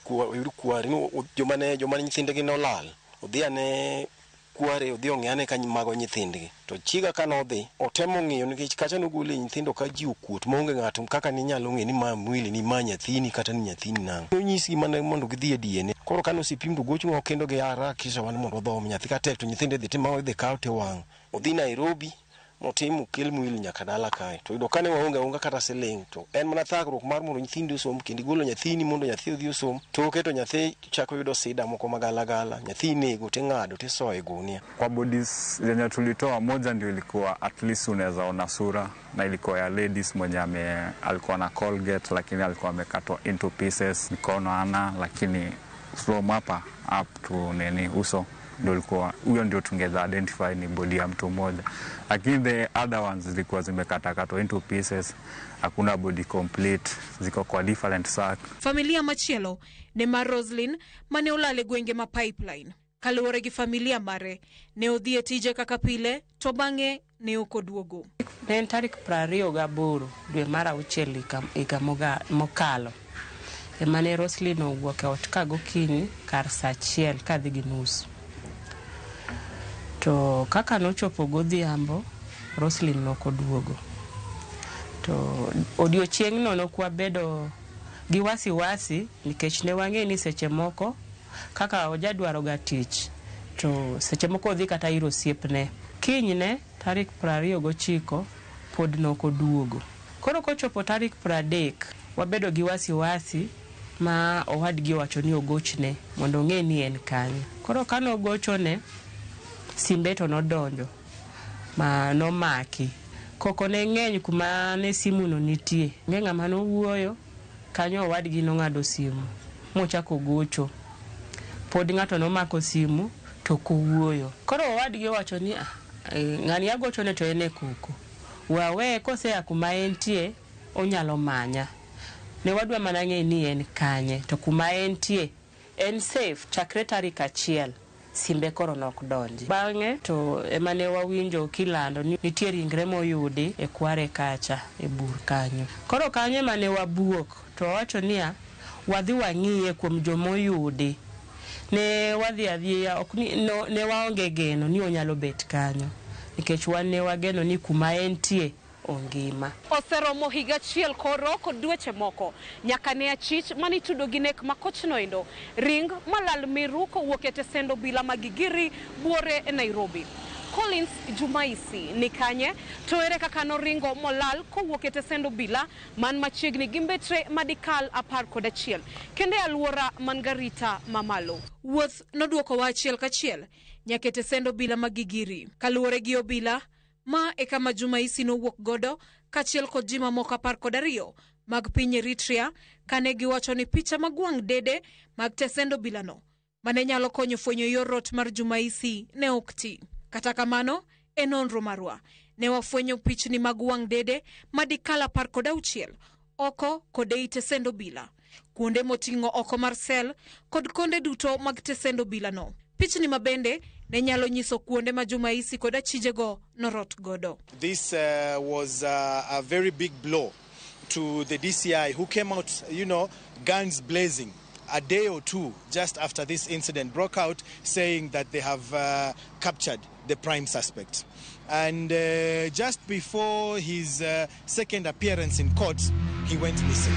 kware, ni jomane nyithindgi nolal, odhi ane Kware, odhi ong'i ane ka mago nyithindgi. To chiga ka nodhi, otemo ng'iyo nikech kacha nogole nyithindo ka ji okuot maonge ng'ato kaka ninyalo ng'e ni ma mwili ni ma nyathini kata ni nyathini nang'o. Nonyisgi mana mondo gidhi e DNA. Koro kane osepim to gochwa kendo giharakisha wan mondo wadhom nyathi ka tek to nyithindo idhi tim idhi kaw te wang'. Odhi Nairobi motim okel mwili nyaka dala kae. To yudo kane waonge aonga kata siling' to en mana thagruok mar mondo nyithindi osom kendo igolo nyathini mondo nyathi odhi osom. Toke to nyathi chako yudo sida moko magalagala, nyathi inego ting'ado tisoyo e gunia. Kwa bodies zenye tulitoa, moja ndio ilikuwa at least unaweza ona sura, na ilikuwa ya ladies mwenye alikuwa na Colgate lakini alikuwa amekatwa into pieces, mikono ana, lakini from hapa up to nini uso ndio ilikuwa huyo ndio tungeza identify ni body ya mtu mmoja, lakini the other ones zilikuwa zimekatakatwa into pieces, hakuna body complete, ziko kwa different sack. Familia machielo ne mar Roslyn mane olal e gwenge ma Pipeline. Kaluwore gi familia mare, ne odhi e tije kaka pile to bang'e ne ok oduogo. Ne en tarik 28 dwe mar auchiel higa mokalo ema ne Roslyn owuok e ot ka gokinyi kar saa 1 kadhi gi nus. To kaka nochopo godhiambo, Roslyn nok oduogo. To odiochieng'no nokwabedo gi wasiwasi nikech ne wang'e ni seche moko kaka ojadwaro ga tich to seche moko odhi kata ir osiepne. Kinyne tarik 29 pod nok oduogo. Koro kochopo tarik 30 wabedo gi wasiwasi ma owadgi owacho ni ogochne mondo ong'e ni en kanye. Koro kanogochone, simbe to nodonjo ma nomaki. Koko ne ng'eny kuma ne simu no nitie. Onge ng'ama nowuoyo, kanyo owadgi nong'ado simu mochako gocho. Pod ng'ato nomako simu to ok owuoyo. Koro owadgi owacho ni ng'ani agochone to en e koko. Wawe kosea kuma entie onyalo manya. Ne wadwa mana ng'e ni en kanye to kuma entie en safe chakre tarik 1. Simbe koro nok donji. Bang'e to ema ne wawinjo kilando ni nitie ringre moyudi e Kware kacha e bur kanyo. Koro kanyo ema ne wabuok to wawacho niya wadhi wang'iye kuom jomoyudi. Ne wadhi adhiya ok ni no, ne waonge geno ni onyalo bet kanyo nikech wan ne wageno ni kuma entie ongima. Oseromo higa achiel koro kod dweche moko nyaka ne achich manitudo gi nek makochno endo ring malal miru kowuok e tesend obila ma Gigiri buore e Nairobi. Collins Jumaisi ni kanye to ere kaka noringo molal kowuok e tesend obila man machiegni gi mbetre madikal 11 kendo e alwora man garita mamalo. Wuoth noduokowa achiel kachiel nyaka e tesend obila ma Gigiri. Kaluwore gi obila, ma e kama Jumaisi nowuok godo kaachiel kod ji mamoko 12 mag piny Eritrea kane giwacho ni picha mag wang' dede mag tesend obilano mane nyalo konyo fwenyo yor rot mar Jumaisi ne ok ti. Kata kamano, e nonro marwa ne wafwenyo pichni mag wang' dede madikal 16 oko kod ei tesend obila, kuonde moting'o oko mar sel kod konde duto mag tesend obilano. Pichni mabende ne nyalo nyiso kuonde ma Jumaisi kod achijego norot godo. This was a very big blow to the DCI, who came out, guns blazing a day or two just after this incident broke out, saying that they have captured the prime suspect. And just before his second appearance in court, he went missing.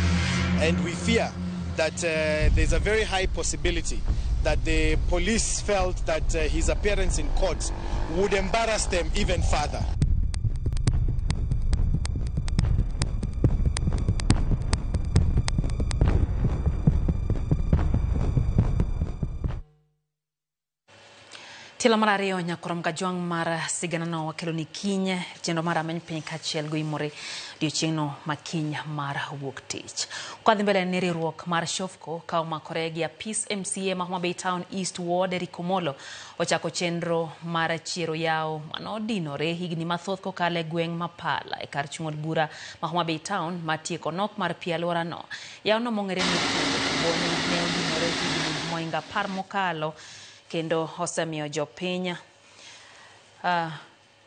And we fear that there's a very high possibility that the police felt that his appearance in court would embarrass them even further. Tielo mar ariyo nyakorom kajwang' mar siganano wakelo ni kiny chenro mar ameny piny kaachiel go imore odiochieng'no makiny mar wuok tich. Kwadhi mbele ni riwruok mar Shofco ka omakore gi apis MCA ma Homa Bay Town East Ward Eric Omolo ochako chenro mar chiero yawo manodinore higni mathoth kokalo e gweng' ma Pala e kar chung' od bura ma Homa Bay Town matieko nok mar pi alworano. Yawono mong'ere ni Bonyo ne odinore higni mohingo 10 mokalo kendo osemiyo jopiny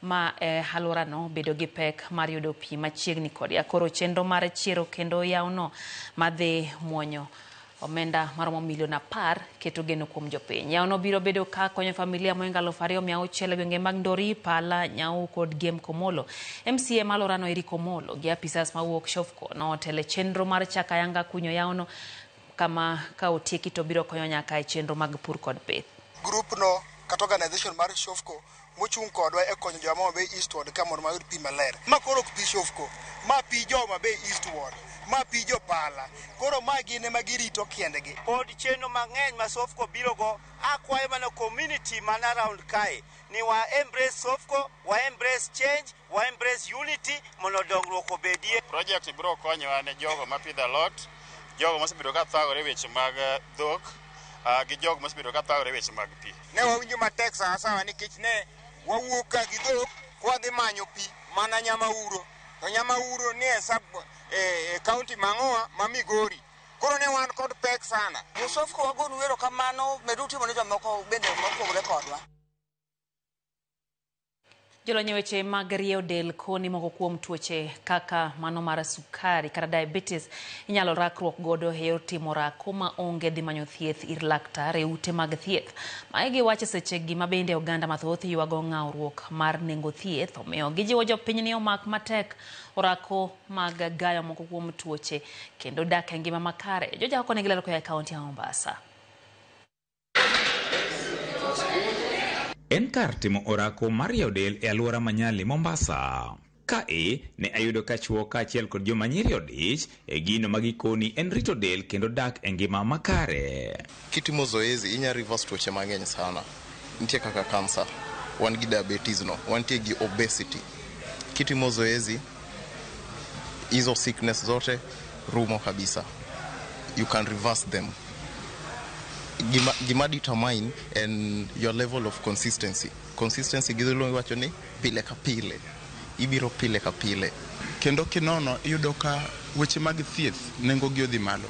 ma e alworano bedo gi pek mar yudo pi machiegni kodgi. Koro chenro mar chiero kendo yawono madhi muonyo omenda maromo milion 10 keto geno kuom jopiny. Yawono biro bedo ka konyo familia mohingo 2600 e gwenge mag Ndori, Pala, Nyau kod Gem Komolo. MCA ma alworano Eric Omolo gi apisas mawuok Shofco notelo e chenro mar chako ayanga kunyo yawono kama ka otieki to biro konyo nyaka e chenro mag pur kod pith. Group no kata organization mar Shofco mochung' kodwa e konyo jo Homa Bay East Ward ka mondo mayud pi maler. Ma koro ok pi Shofco, ma pi jo Homa Bay East Ward, ma pi jo Pala. Koro ma gin ema girito kendgi. Pod chenro mang'eny ma Shofco biro go, akwayo mana community man around kae ni wa embrace Shofco, wa embrace change, wa embrace unity mondo dongruok obedie. Project biro konyowa ne jogo mapidho alot, jogo mosebedo ka thagore weche mag dhok, gi jogo mosebedo ka thagore weche mag pi. Ne wawinjo matek sawasawa nikech ne wawuok ka gi dhok kwadhi manyo pi mana Nyamauro. To Nyamauro ni e sub county mang'owa ma Migori. Koro ne wan kod pek sana. Shofco wagonu erokamano, medu timo ne jomoko bende mopogore kodwa. Jolony e weche mag rieyo del koni moko kuom tuoche kaka mano mar sukari kata diabetes inyalo rakruok godo e yor timo orako ma onge dhi manyo thieth ir laktar e ute mag thieth. Mae giwacho sechegi ma bende oganda mathoth ywago ng'awruok mar nengo thieth, omiyo gijiwo jopiny ni omak matek orako mag gayo moko kuom tuoche kendo dak e ngima makare. Joja oko ne gilero koa e kaunti ya Mombasa. En kar timo orako mar rieyo del e alwora ma Nyali, Mombasa. Kae ne ayudo ka chwo kaachiel kod joma nyiri odich e gino ma gikoni en rito del kendo dak e ngima makare. Kitimo zoezi inya reverse tuoche mang'eny sana. Nitie kaka kansa, wan gi diabetes no, wantie gi obesity. Kitimo zoezi hizo sickness zote rumo kabisa. You can reverse them. Gima determine and your level of consistency. Consistency gidhuluongo wacho ni pile ka pile. Ibiro pile ka pile. Kendo kinono iyudo ka weche mag thieth nengo gi odhi malo.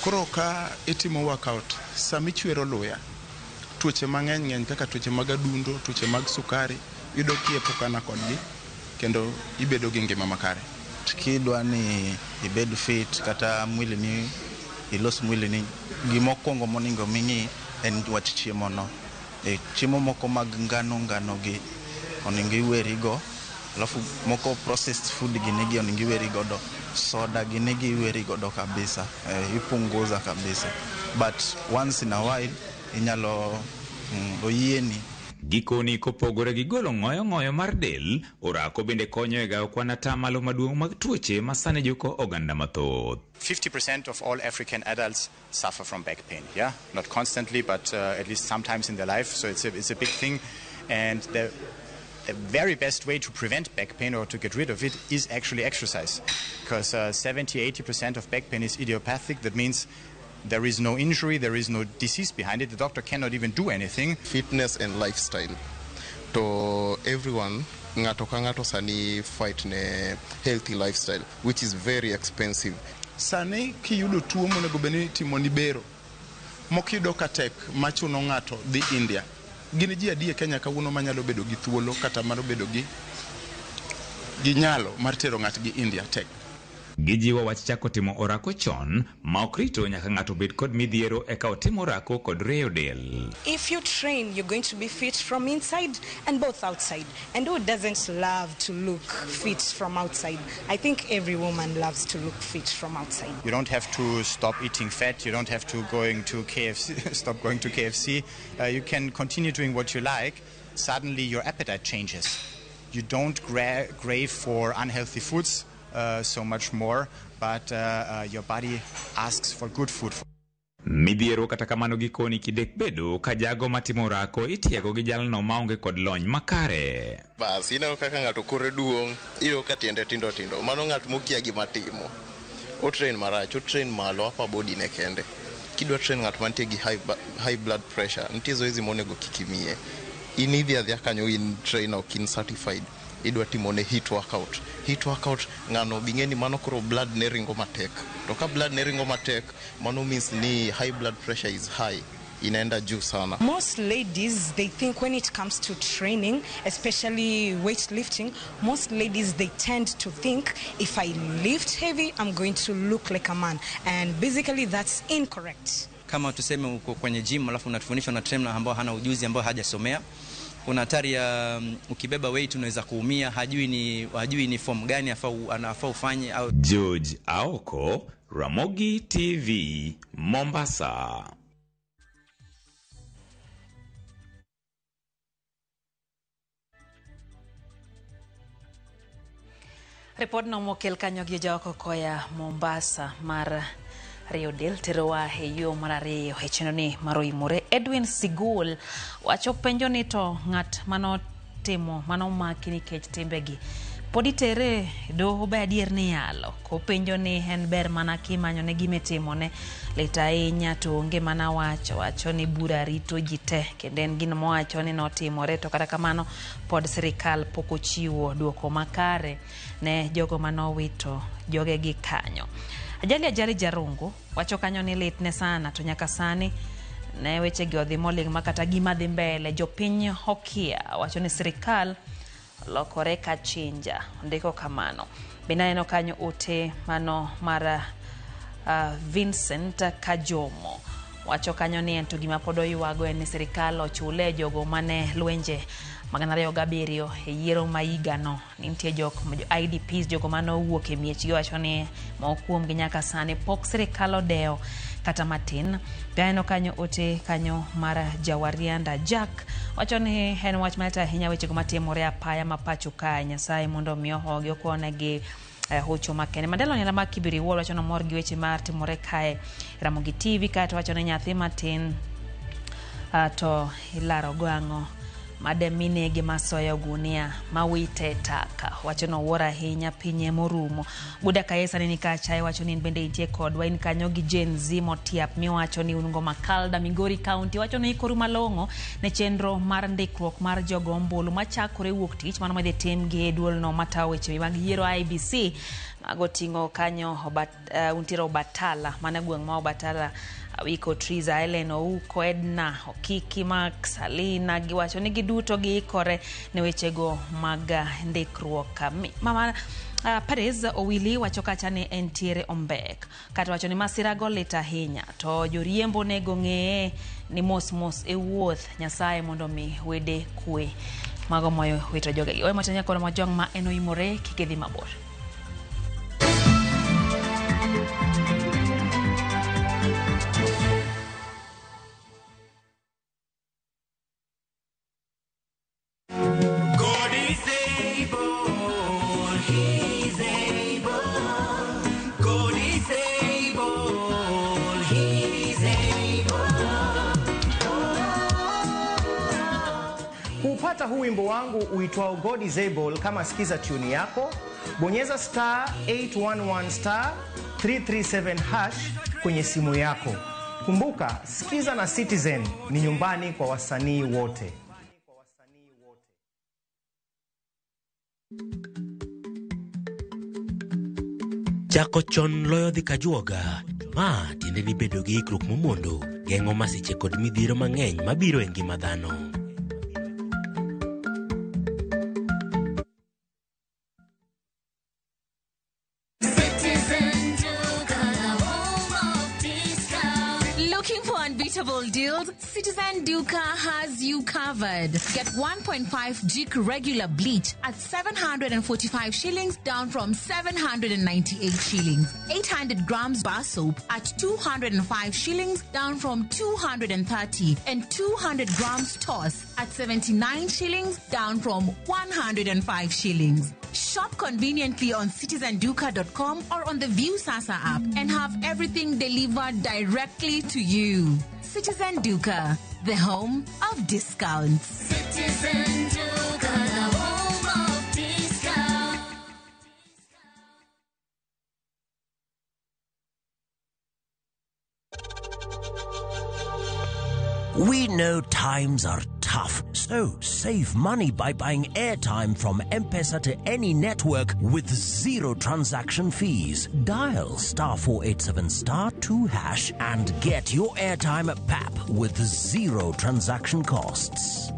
Koro ka itimo workout, sama ichwero luya, tuoche mang'eny ng'eny kaka tuoche mag adundo, tuoche mag sukari, iyudo kiepukana kodgi kendo ibedo gi ngima makare. Kidwa ni ibed fit kata mwili ni ilos mwili ni gimokwongo monego ming'i en wach chiemo no. Chiemo moko mag ngano gi onego iwerigo, alafu moko processed food gini gi onego iweri godo, soda gini gi iweri godo kabisa, ipunguza kabisa. But once in a while inyalo oyieni. Gikoni kopogore gi golo ng'oyo mar del, orako bende konyo e gayo kwan atamalo maduong' mag tuoche ma sani juko oganda mathoth. 50% of all African adults suffer from back pain. Yeah, not constantly, but at least sometimes in their life. So it's a big thing, and the very best way to prevent back pain or to get rid of it is actually exercise, because 70-80% of back pain is idiopathic. That means there is no injury, there is no disease behind it. The doctor cannot even do anything. Fitness and lifestyle. To everyone, ng'ato ka ng'ato sani fight ne healthy lifestyle, which is very expensive. Sani kiyudo tuo monego bed ni itimo ni bero, mokiyudo ka tek machuno ng'ato dhi India. Gin ji adi e Kenya kawuono manyalo bedo gi thuolo kata mar bedo gi nyalo mar tero ng'atgi India tek. Gijiwo wach chako timo orako chon ma ok rito nyaka ng'ato bed kod midhiero eka otim orako kod rieyo del. If you train, you're going to be fit from inside and both outside. And who doesn't love to look fit from outside? I think every woman loves to look fit from outside. You don't have to stop eating fat. You don't have to going to KFC, stop going to KFC. You can continue doing what you like. Suddenly your appetite changes. You don't crave for unhealthy foods so much more, but your body asks for good food. Midhiero kata kamano gikoni kidek bedo ka jago matimo orako itiego gi jalno maonge kod lony makare. Bas, ineno kaka ng'ato kore duong', iyudo ka tiende tindo tindo. Mano ng'at mokia gima timo. Otrain marach, otrain malo upper body ne kende. Kidwa train ng'at mantie gi high blood pressure, nitie zoezi monego kik imiye. In idhi adhiya kanyo in trainer ok in certified. Idwa timone hit workout. Hit workout ng'ano bing'e ni mano koro blood ne ringo matek. To ka blood ne ringo matek, mano means ni high blood pressure is high. Inaenda juu sana. Most ladies, they think when it comes to training, especially weightlifting, most ladies, they tend to think if I lift heavy, I'm going to look like a man. And basically that's incorrect. Kama tuseme uko kwenye gym alafu unatufundishwa na trainer ambao hana ujuzi, ambao hajasomea, kuna hatari ya ukibeba weight unaweza kuumia, hajui ni form gani anafaa ufanye au. George Aoko, Ramogi TV, Mombasa. Ripodno mokel kanyo gi joko koya Mombasa mar Rio del terowa e yo mar ariyo e chenro ni mar oimore. Edwin Sigul wacho penjo ni to ng'at manotimo manomaki nikech timbegi pod itere doho be adier ni yalo kopenjo ni en ber mana kimanyo ne gima itimone lit ahinya to onge mana wacho ni bura rito ji te kendo en gino mowacho ni notimore to kata kamano pod sirikal pok ochiwo duoko makare ne jogo manowito jogegi kanyo. Ajali Jarungu wacho kanyo ni lit ne sana to nyaka sani ne weche gi odhi moling' ma kata gima dhi mbele jopiny okia wacho ni sirikal lokore ka chinja ndiko kamano. Bende aneno kanyo ote mano mar Vincent Kajomo wacho kanyo ni en to gima pod oywago en ni sirikal ochule jogo mane lwenje magana 27 e yiero ma higano. Nitie jok IDPs jogo mane owuok e miechgi wacho ni moko kuomgi nyaka sani pok sirikal odewo kata matin. Be aneno kanyo ote kanyo mar Jawarianda Jack wacho ni en wach malit ahinya wechego matimore apaya ma pacho kae. Nyasaye mondo omi ohogi okonegi hocho makende. Mandela Onyala ma Kibiri Wuod wacho nomor gi weche mar timore kae Ramogi TV kae to wacho ni nyathi matin to ilaro go ang'o made minegi masoyo gunia mawite taka wacho no wuoro ahinya pinye morumo. Buda Kaesa nini kachae wacho ni bende intie kodwa in kanyo gi Gen Z motiap miwacho ni un go Makalda Migori County wacho ni ikoru malong'o ne chenro mar ndikruok mar jogo ombulu machakore wuok tich mano madhi tim gi duolno matayo weche mag yiero IBC mago ting'o kanyo untiere Obatala mane gweng' ma Obatala Wiko Triza, Ellen Ouko, Edna Okiki, Max, Alina giwacho ni giduto giikore ne wechego mag ndikruok. Mama Perez Owili wacho kacha ni entiere Ombek kata wacho ni masira go lit ahinya to joriembo nego ng'eye ni mos mos e wuoth. Nyasaye mondo mi wede kwe. Mago moyo wito jogegi. Owe matanya kod majong' ma en oimore kik idhi mabor. God is able, He's able. God is able, He's able. Kupata huu wimbo wangu uitwao God is Able, kama sikiza tune yako, bonyeza star 811 star 337 hash kwenye simu yako. Kumbuka, Sikiza na Citizen ni nyumbani kwa wasanii wote. Chako chon loyo dhi kajuoga. Ma tiende ni bedo gi ikruok momondo geng'o masiche kod midhiero mang'eny mabiro e ngima dhano. Citizen Unbeatable deals, Citizen Duka has you covered. Get 1.5 Jik regular bleach at 745 shillings down from 798 shillings. 800 grams bar soap at 205 shillings down from 230, and 200 grams toss at 79 shillings down from 105 shillings. Shop conveniently on citizenduka.com or on the Viusasa app and have everything delivered directly to you. Citizen Duka, the home of discounts. Citizen Duka, the home of discounts. We know times are tough, so save money by buying airtime from M-Pesa to any network with zero transaction fees. Dial star 487 star 2 hash and get your airtime at PAP with zero transaction costs.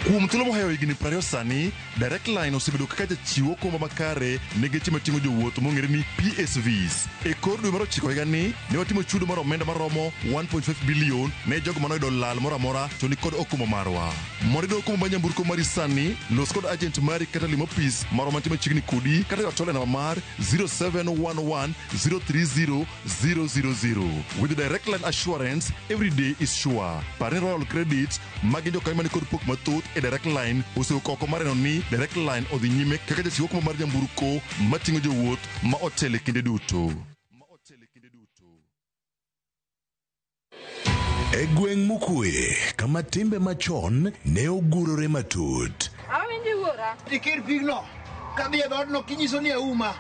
Kuom thuolo mohewo higni 20 sani, Direct Line osebedo kaka jachiwo okumba makare ne geche mating'o jowuoth mong'ere ni PSVs. E kor dwe mar ochiko higani, ne watimo chudo mar omenda maromo 1.5 bilion ne jogo manoyudo lal moro amora to nikod okumba marwa. Mondo iyud okumba mar nyamburko mari sani, los kod agent mari kata lim apis marwa mantie machiegni kodi kata ywa tol e namba mar 0711 030 000. With Direct Line Assurance, every day is sure. Par ni Royal Credit, magi jokanyo mani kod pok mathoth e Direct Line osewuok oko mar neno ni Direct Line odhi nyime kaka jachiw okumba mar nyamburko mating'o jowuoth ma otelo e kinde duto. E gweng' mokwe, kama timbe machon ne ogurore matut. Awinji wuora. Ikir pigno kadhi e dhoodno kinyiso ni auma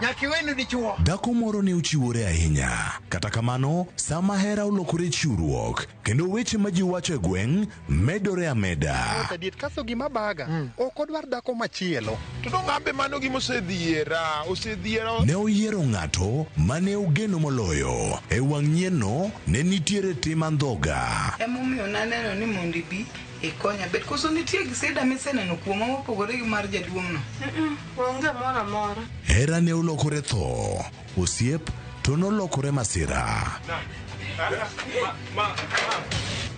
nyaka iwene dichuo. Dhako moro ne ochiwore ahinya. Kata kamano, sama hera olokore chiwruok, kendo weche ma ji wacho e gweng' medore ameda. Adier kaso gima baga ok odwar dhako machielo. To dong' ambe mano gima osedhiera, osedhiera. Ne oyiero ng'ato mane ogeno moloyo. E wang' nyienno ne nitiere tim andhoga. Emomiyo naneno ni mondo ibi ikonya bet koso nitie gi sida miseneno kuoma mopogore gi mar jaduong'no. Onge moro amora. Hera ne olokore tho, osiep to nolokore masira.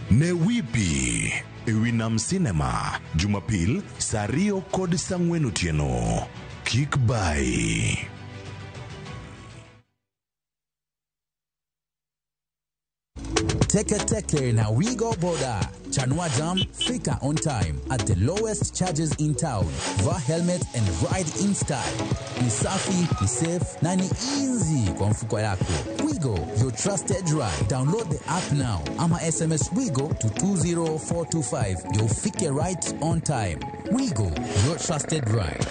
Ne Wipi e wi Nam Cinema, Jumapil saa 2 kod saa 4 otieno. Kik bai. Teke Teke na Wigo Boda. Chanua Jam, fika on time at the lowest charges in town. Vaa helmet and ride in style. Ni safi, ni safe na ni easy kwa mfuko yako. Wigo, your trusted ride. Download the app now ama SMS Wigo to 20425. You'll fike right on time. Wigo, your trusted ride.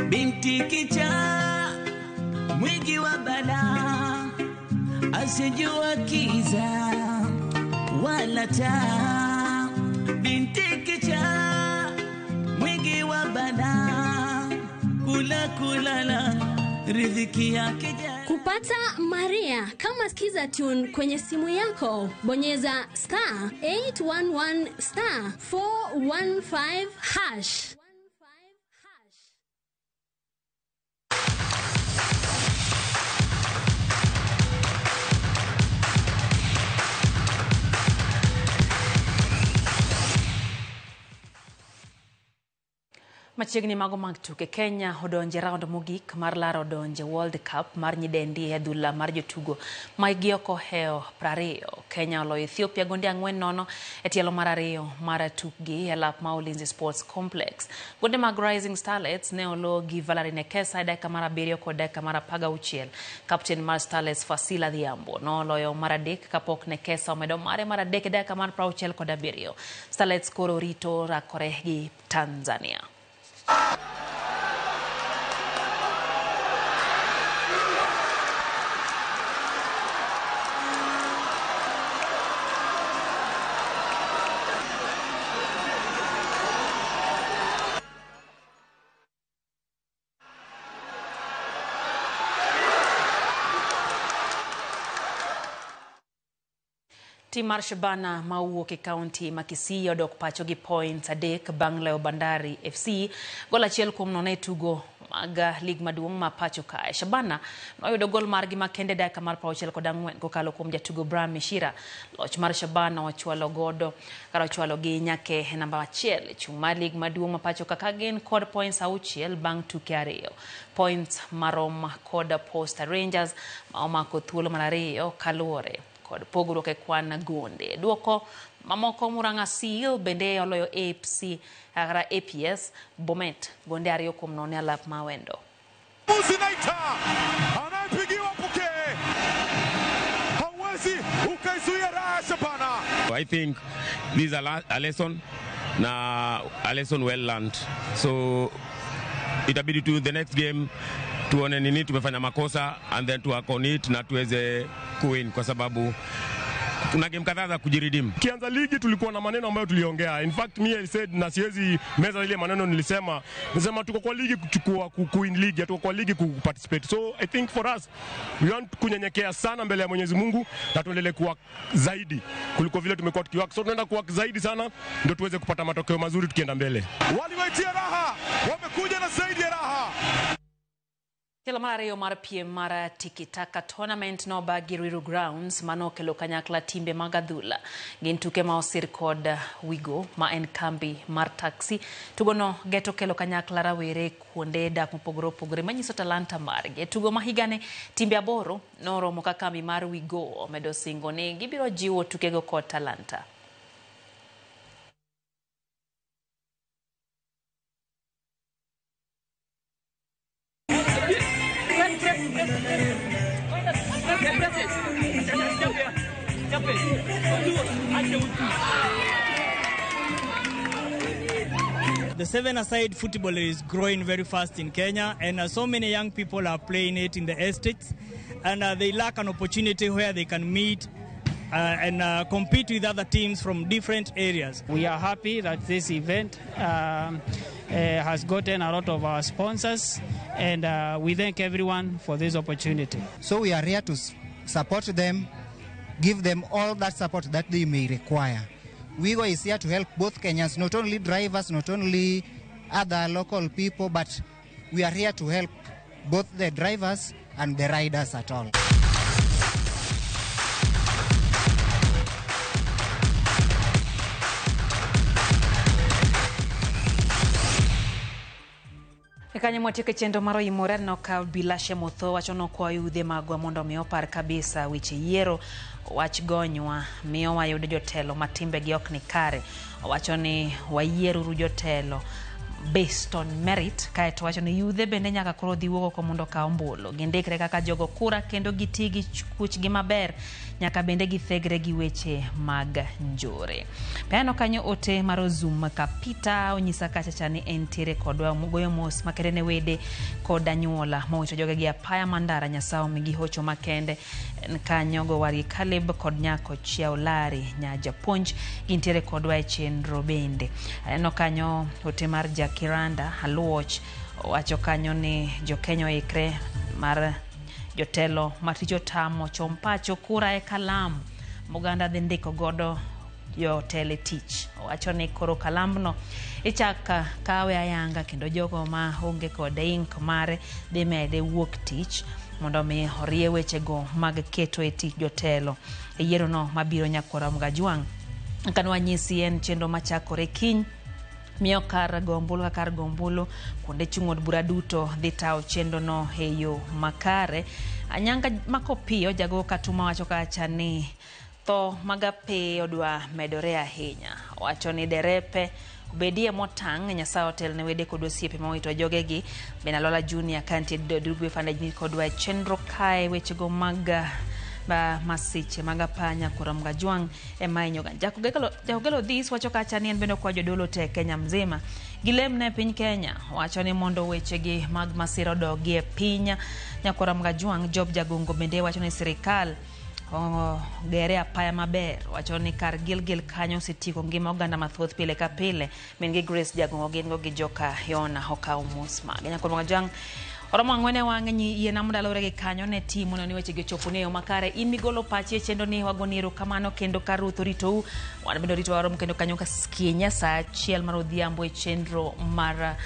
Binti kichaa mwingi wa balaa, asijua kiza wala taa. Binti kichaa mwingi wa balaa, kula kulala riziki yake. Kupata Maria kama Skiza Tune kwenye simu yako, bonyeza star 811 star 415 hash. Machiegni mago mag tuke, Kenya odonje round mogik mar laro donje World Cup mar nyidendi e adhula mar jotugo ma hikgi ok ohewo 20. Kenya oloyo Ethiopia gonde 4-0 e tielo mar ariyo mar tukgi e lap ma Ulinzi Sports Complex. Gonde mag Rising Starlets ne olo gi Valerie Nekesa e dakika mar 7 kod dakika mar 16. Captain mar Starlets Fasila Dhiambo noloyo mar 3 kapok Nekesa omedo mare mar 3 e dakika mar 67. Starlets koro rito rakore gi Tanzania. Tim mar Shabana mawuok e kaunti ma Kisii odok pacho gi points 3 bang' loyo Bandari FC gol 1-0 e tugo mag lig maduong' ma pacho kae. Shabana noyudo gol margi makende dakika mar 64 kokalo kuom jatugo Bram Mishira. Loch mar Shabana ochwalo godo kar ochwalo gi nyake e namba 1 chung' mar lig maduong' ma pacho ka gin kod points 6 bang' tuke 2. Points marom kod Posta Rangers ma omako thuolo mar 2 kaluwore kod pogruok e kwan gonde. Duoko mamoko Murang'a Seal bende oloyo APC kata APS Bomet gonde 2-0 e alap ma Wendo. Muzinaita anayepigiwa pokee, hawezi ukaizuia raha Shabana. I think this is a lesson na a lesson well learned. So itabidi to the next game tuone nini tumefanya makosa and then to work on it na tuweze kuwin kwa sababu kuna game kadhaa za kujiredeem. Kianza ligi tulikuwa na maneno ambayo tuliongea. In fact me I said na siwezi meza ile maneno nilisema. Nilisema tuko kwa ligi kuchukua kuwin ligi, tuko kwa ligi kuparticipate. So I think for us we want kunyenyekea sana mbele ya Mwenyezi Mungu na tuendelee kuwa zaidi kuliko vile tumekuwa tukiwork. So tunaenda kuwork zaidi sana ndio tuweze kupata matokeo mazuri tukienda mbele. Waliwaitia raha, wamekuja na zaidi ya raha. Tielo mar ariyo mar piem mar Tiki-Taka tournament nobagi Ruiru Grounds mano okelo kanyakla timbe mag adhula. Gin tuke ma osir kod Wigo ma en kambi mar taxi. Tugono geto kelo kanyakla rawere kuonde dak mopogore opogore manyiso talanta margi. E tugo ma higani timbe 8 noromo ka kambi mar Wigo omedo singo ni gibiro jiwo tukego kod talanta. The 7-a-side football is growing very fast in Kenya, and so many young people are playing it in the estates, and they lack an opportunity where they can meet and compete with other teams from different areas. We are happy that this event has gotten a lot of our sponsors, and we thank everyone for this opportunity. So we are here to support them, give them all that support that they may require. Wigo is here to help both Kenyans, not only drivers, not only other local people, but we are here to help both the drivers and the riders at all. Kanyo mwatieko chenro mar oimore aneno ka Bilashe Motho wacho nokwayo yudhe magwa mondo omi opar kabisa weche yiero. Wach gonywa miyo wayudo jotelo ma timbegi ok ni kare. Owacho ni wayieruru jotelo based on merit. Kaeto wacho ni yudhe bende nyaka koro dhi wuok oko mondo okaw ombulu. Gindikre kaka jogo kura kendo giti gi kuchgi maber. Nyaka bende githegre gi weche mag njore. Peano kanyo ote mar Ozum Kapita onyisa kacha cha ni entiere kodwa goyo mos makende ne wede kod anyuola mowito joge gi apaya mandara. Nyasaye omigi hocho makende. En kanyo go wari Caleb kod nyako Chiao Lari nya japuonj gintiere kodwa e chenro bende. Aneno kanyo ote mar Jakiranda Aluoch owacho kanyo ni jokenya oikre mar jotelo matich otamo chom pacho kura e kalam moganda dhi ndiko godo jotelo e tich. Owacho ni koro kalamno ichak kawe ayanga kendo jogo ma onge kod ink mare dhi mede wuok tich mondo mi orie wechego mag keto e tich jotelo e yiero no mabiro nyakwara Mgajwang'. Kanwanyisi en chenro machakore kiny miyo kar go ombulu ka kar go ombulu kuonde chung' od bura duto dhi tawo chenro no e yo makare. Anyanga Makopiyo jago Katuma wacho kacha ni tho mag apiyo dwa medore ahinya. Owacho ni derepe obedie motang' Nyasaye otel ne wede kod osiepe mowito jogegi. Benalola Junior kantie Dudwe Fandajni kodwa e chenro kae wechego mag masiche mag apanya kora Mgajwang' ema inyoga. Jakogelo Dhis wacho kacha ni en bende okwayo jodolo te Kenya mzima gilemne piny Kenya. Wacho ni mondo wechegi mag masira odogi e piny. Nyakora Mgajwang' Job Jagongo bende wacho ni sirikal gere apaya maber. Wacho ni kar Gilgil kanyo osetieko ngima oganda mathoth pile ka pile. Min gi Grace Jagongo gin go gi joka Yona okawo mos mage. Nyakora Mgajwang' Oromo ang'wen e wang'e nyi yiena mondo alure gi kanyo ne tim mondo ni wechegi ochopo ne yo makare. In migolo pachi e chenro ni wagoni erokamano kendo ka Ruth oritou wan bende orito warom kendo kanyo ka kinya saa achiel mar odhiambo e chenro mar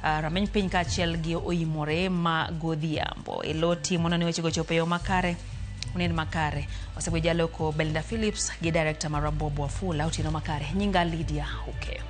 rameny piny kaachiel gi oimore ma godhiambo. E lo tim mondo ni wechego ochopo e yo makare unen makare. Wasegwe jaloko Belinda Phillips gi director marwa Bob Wafula. Otieno makare. Nyinga Lydia Okeyo.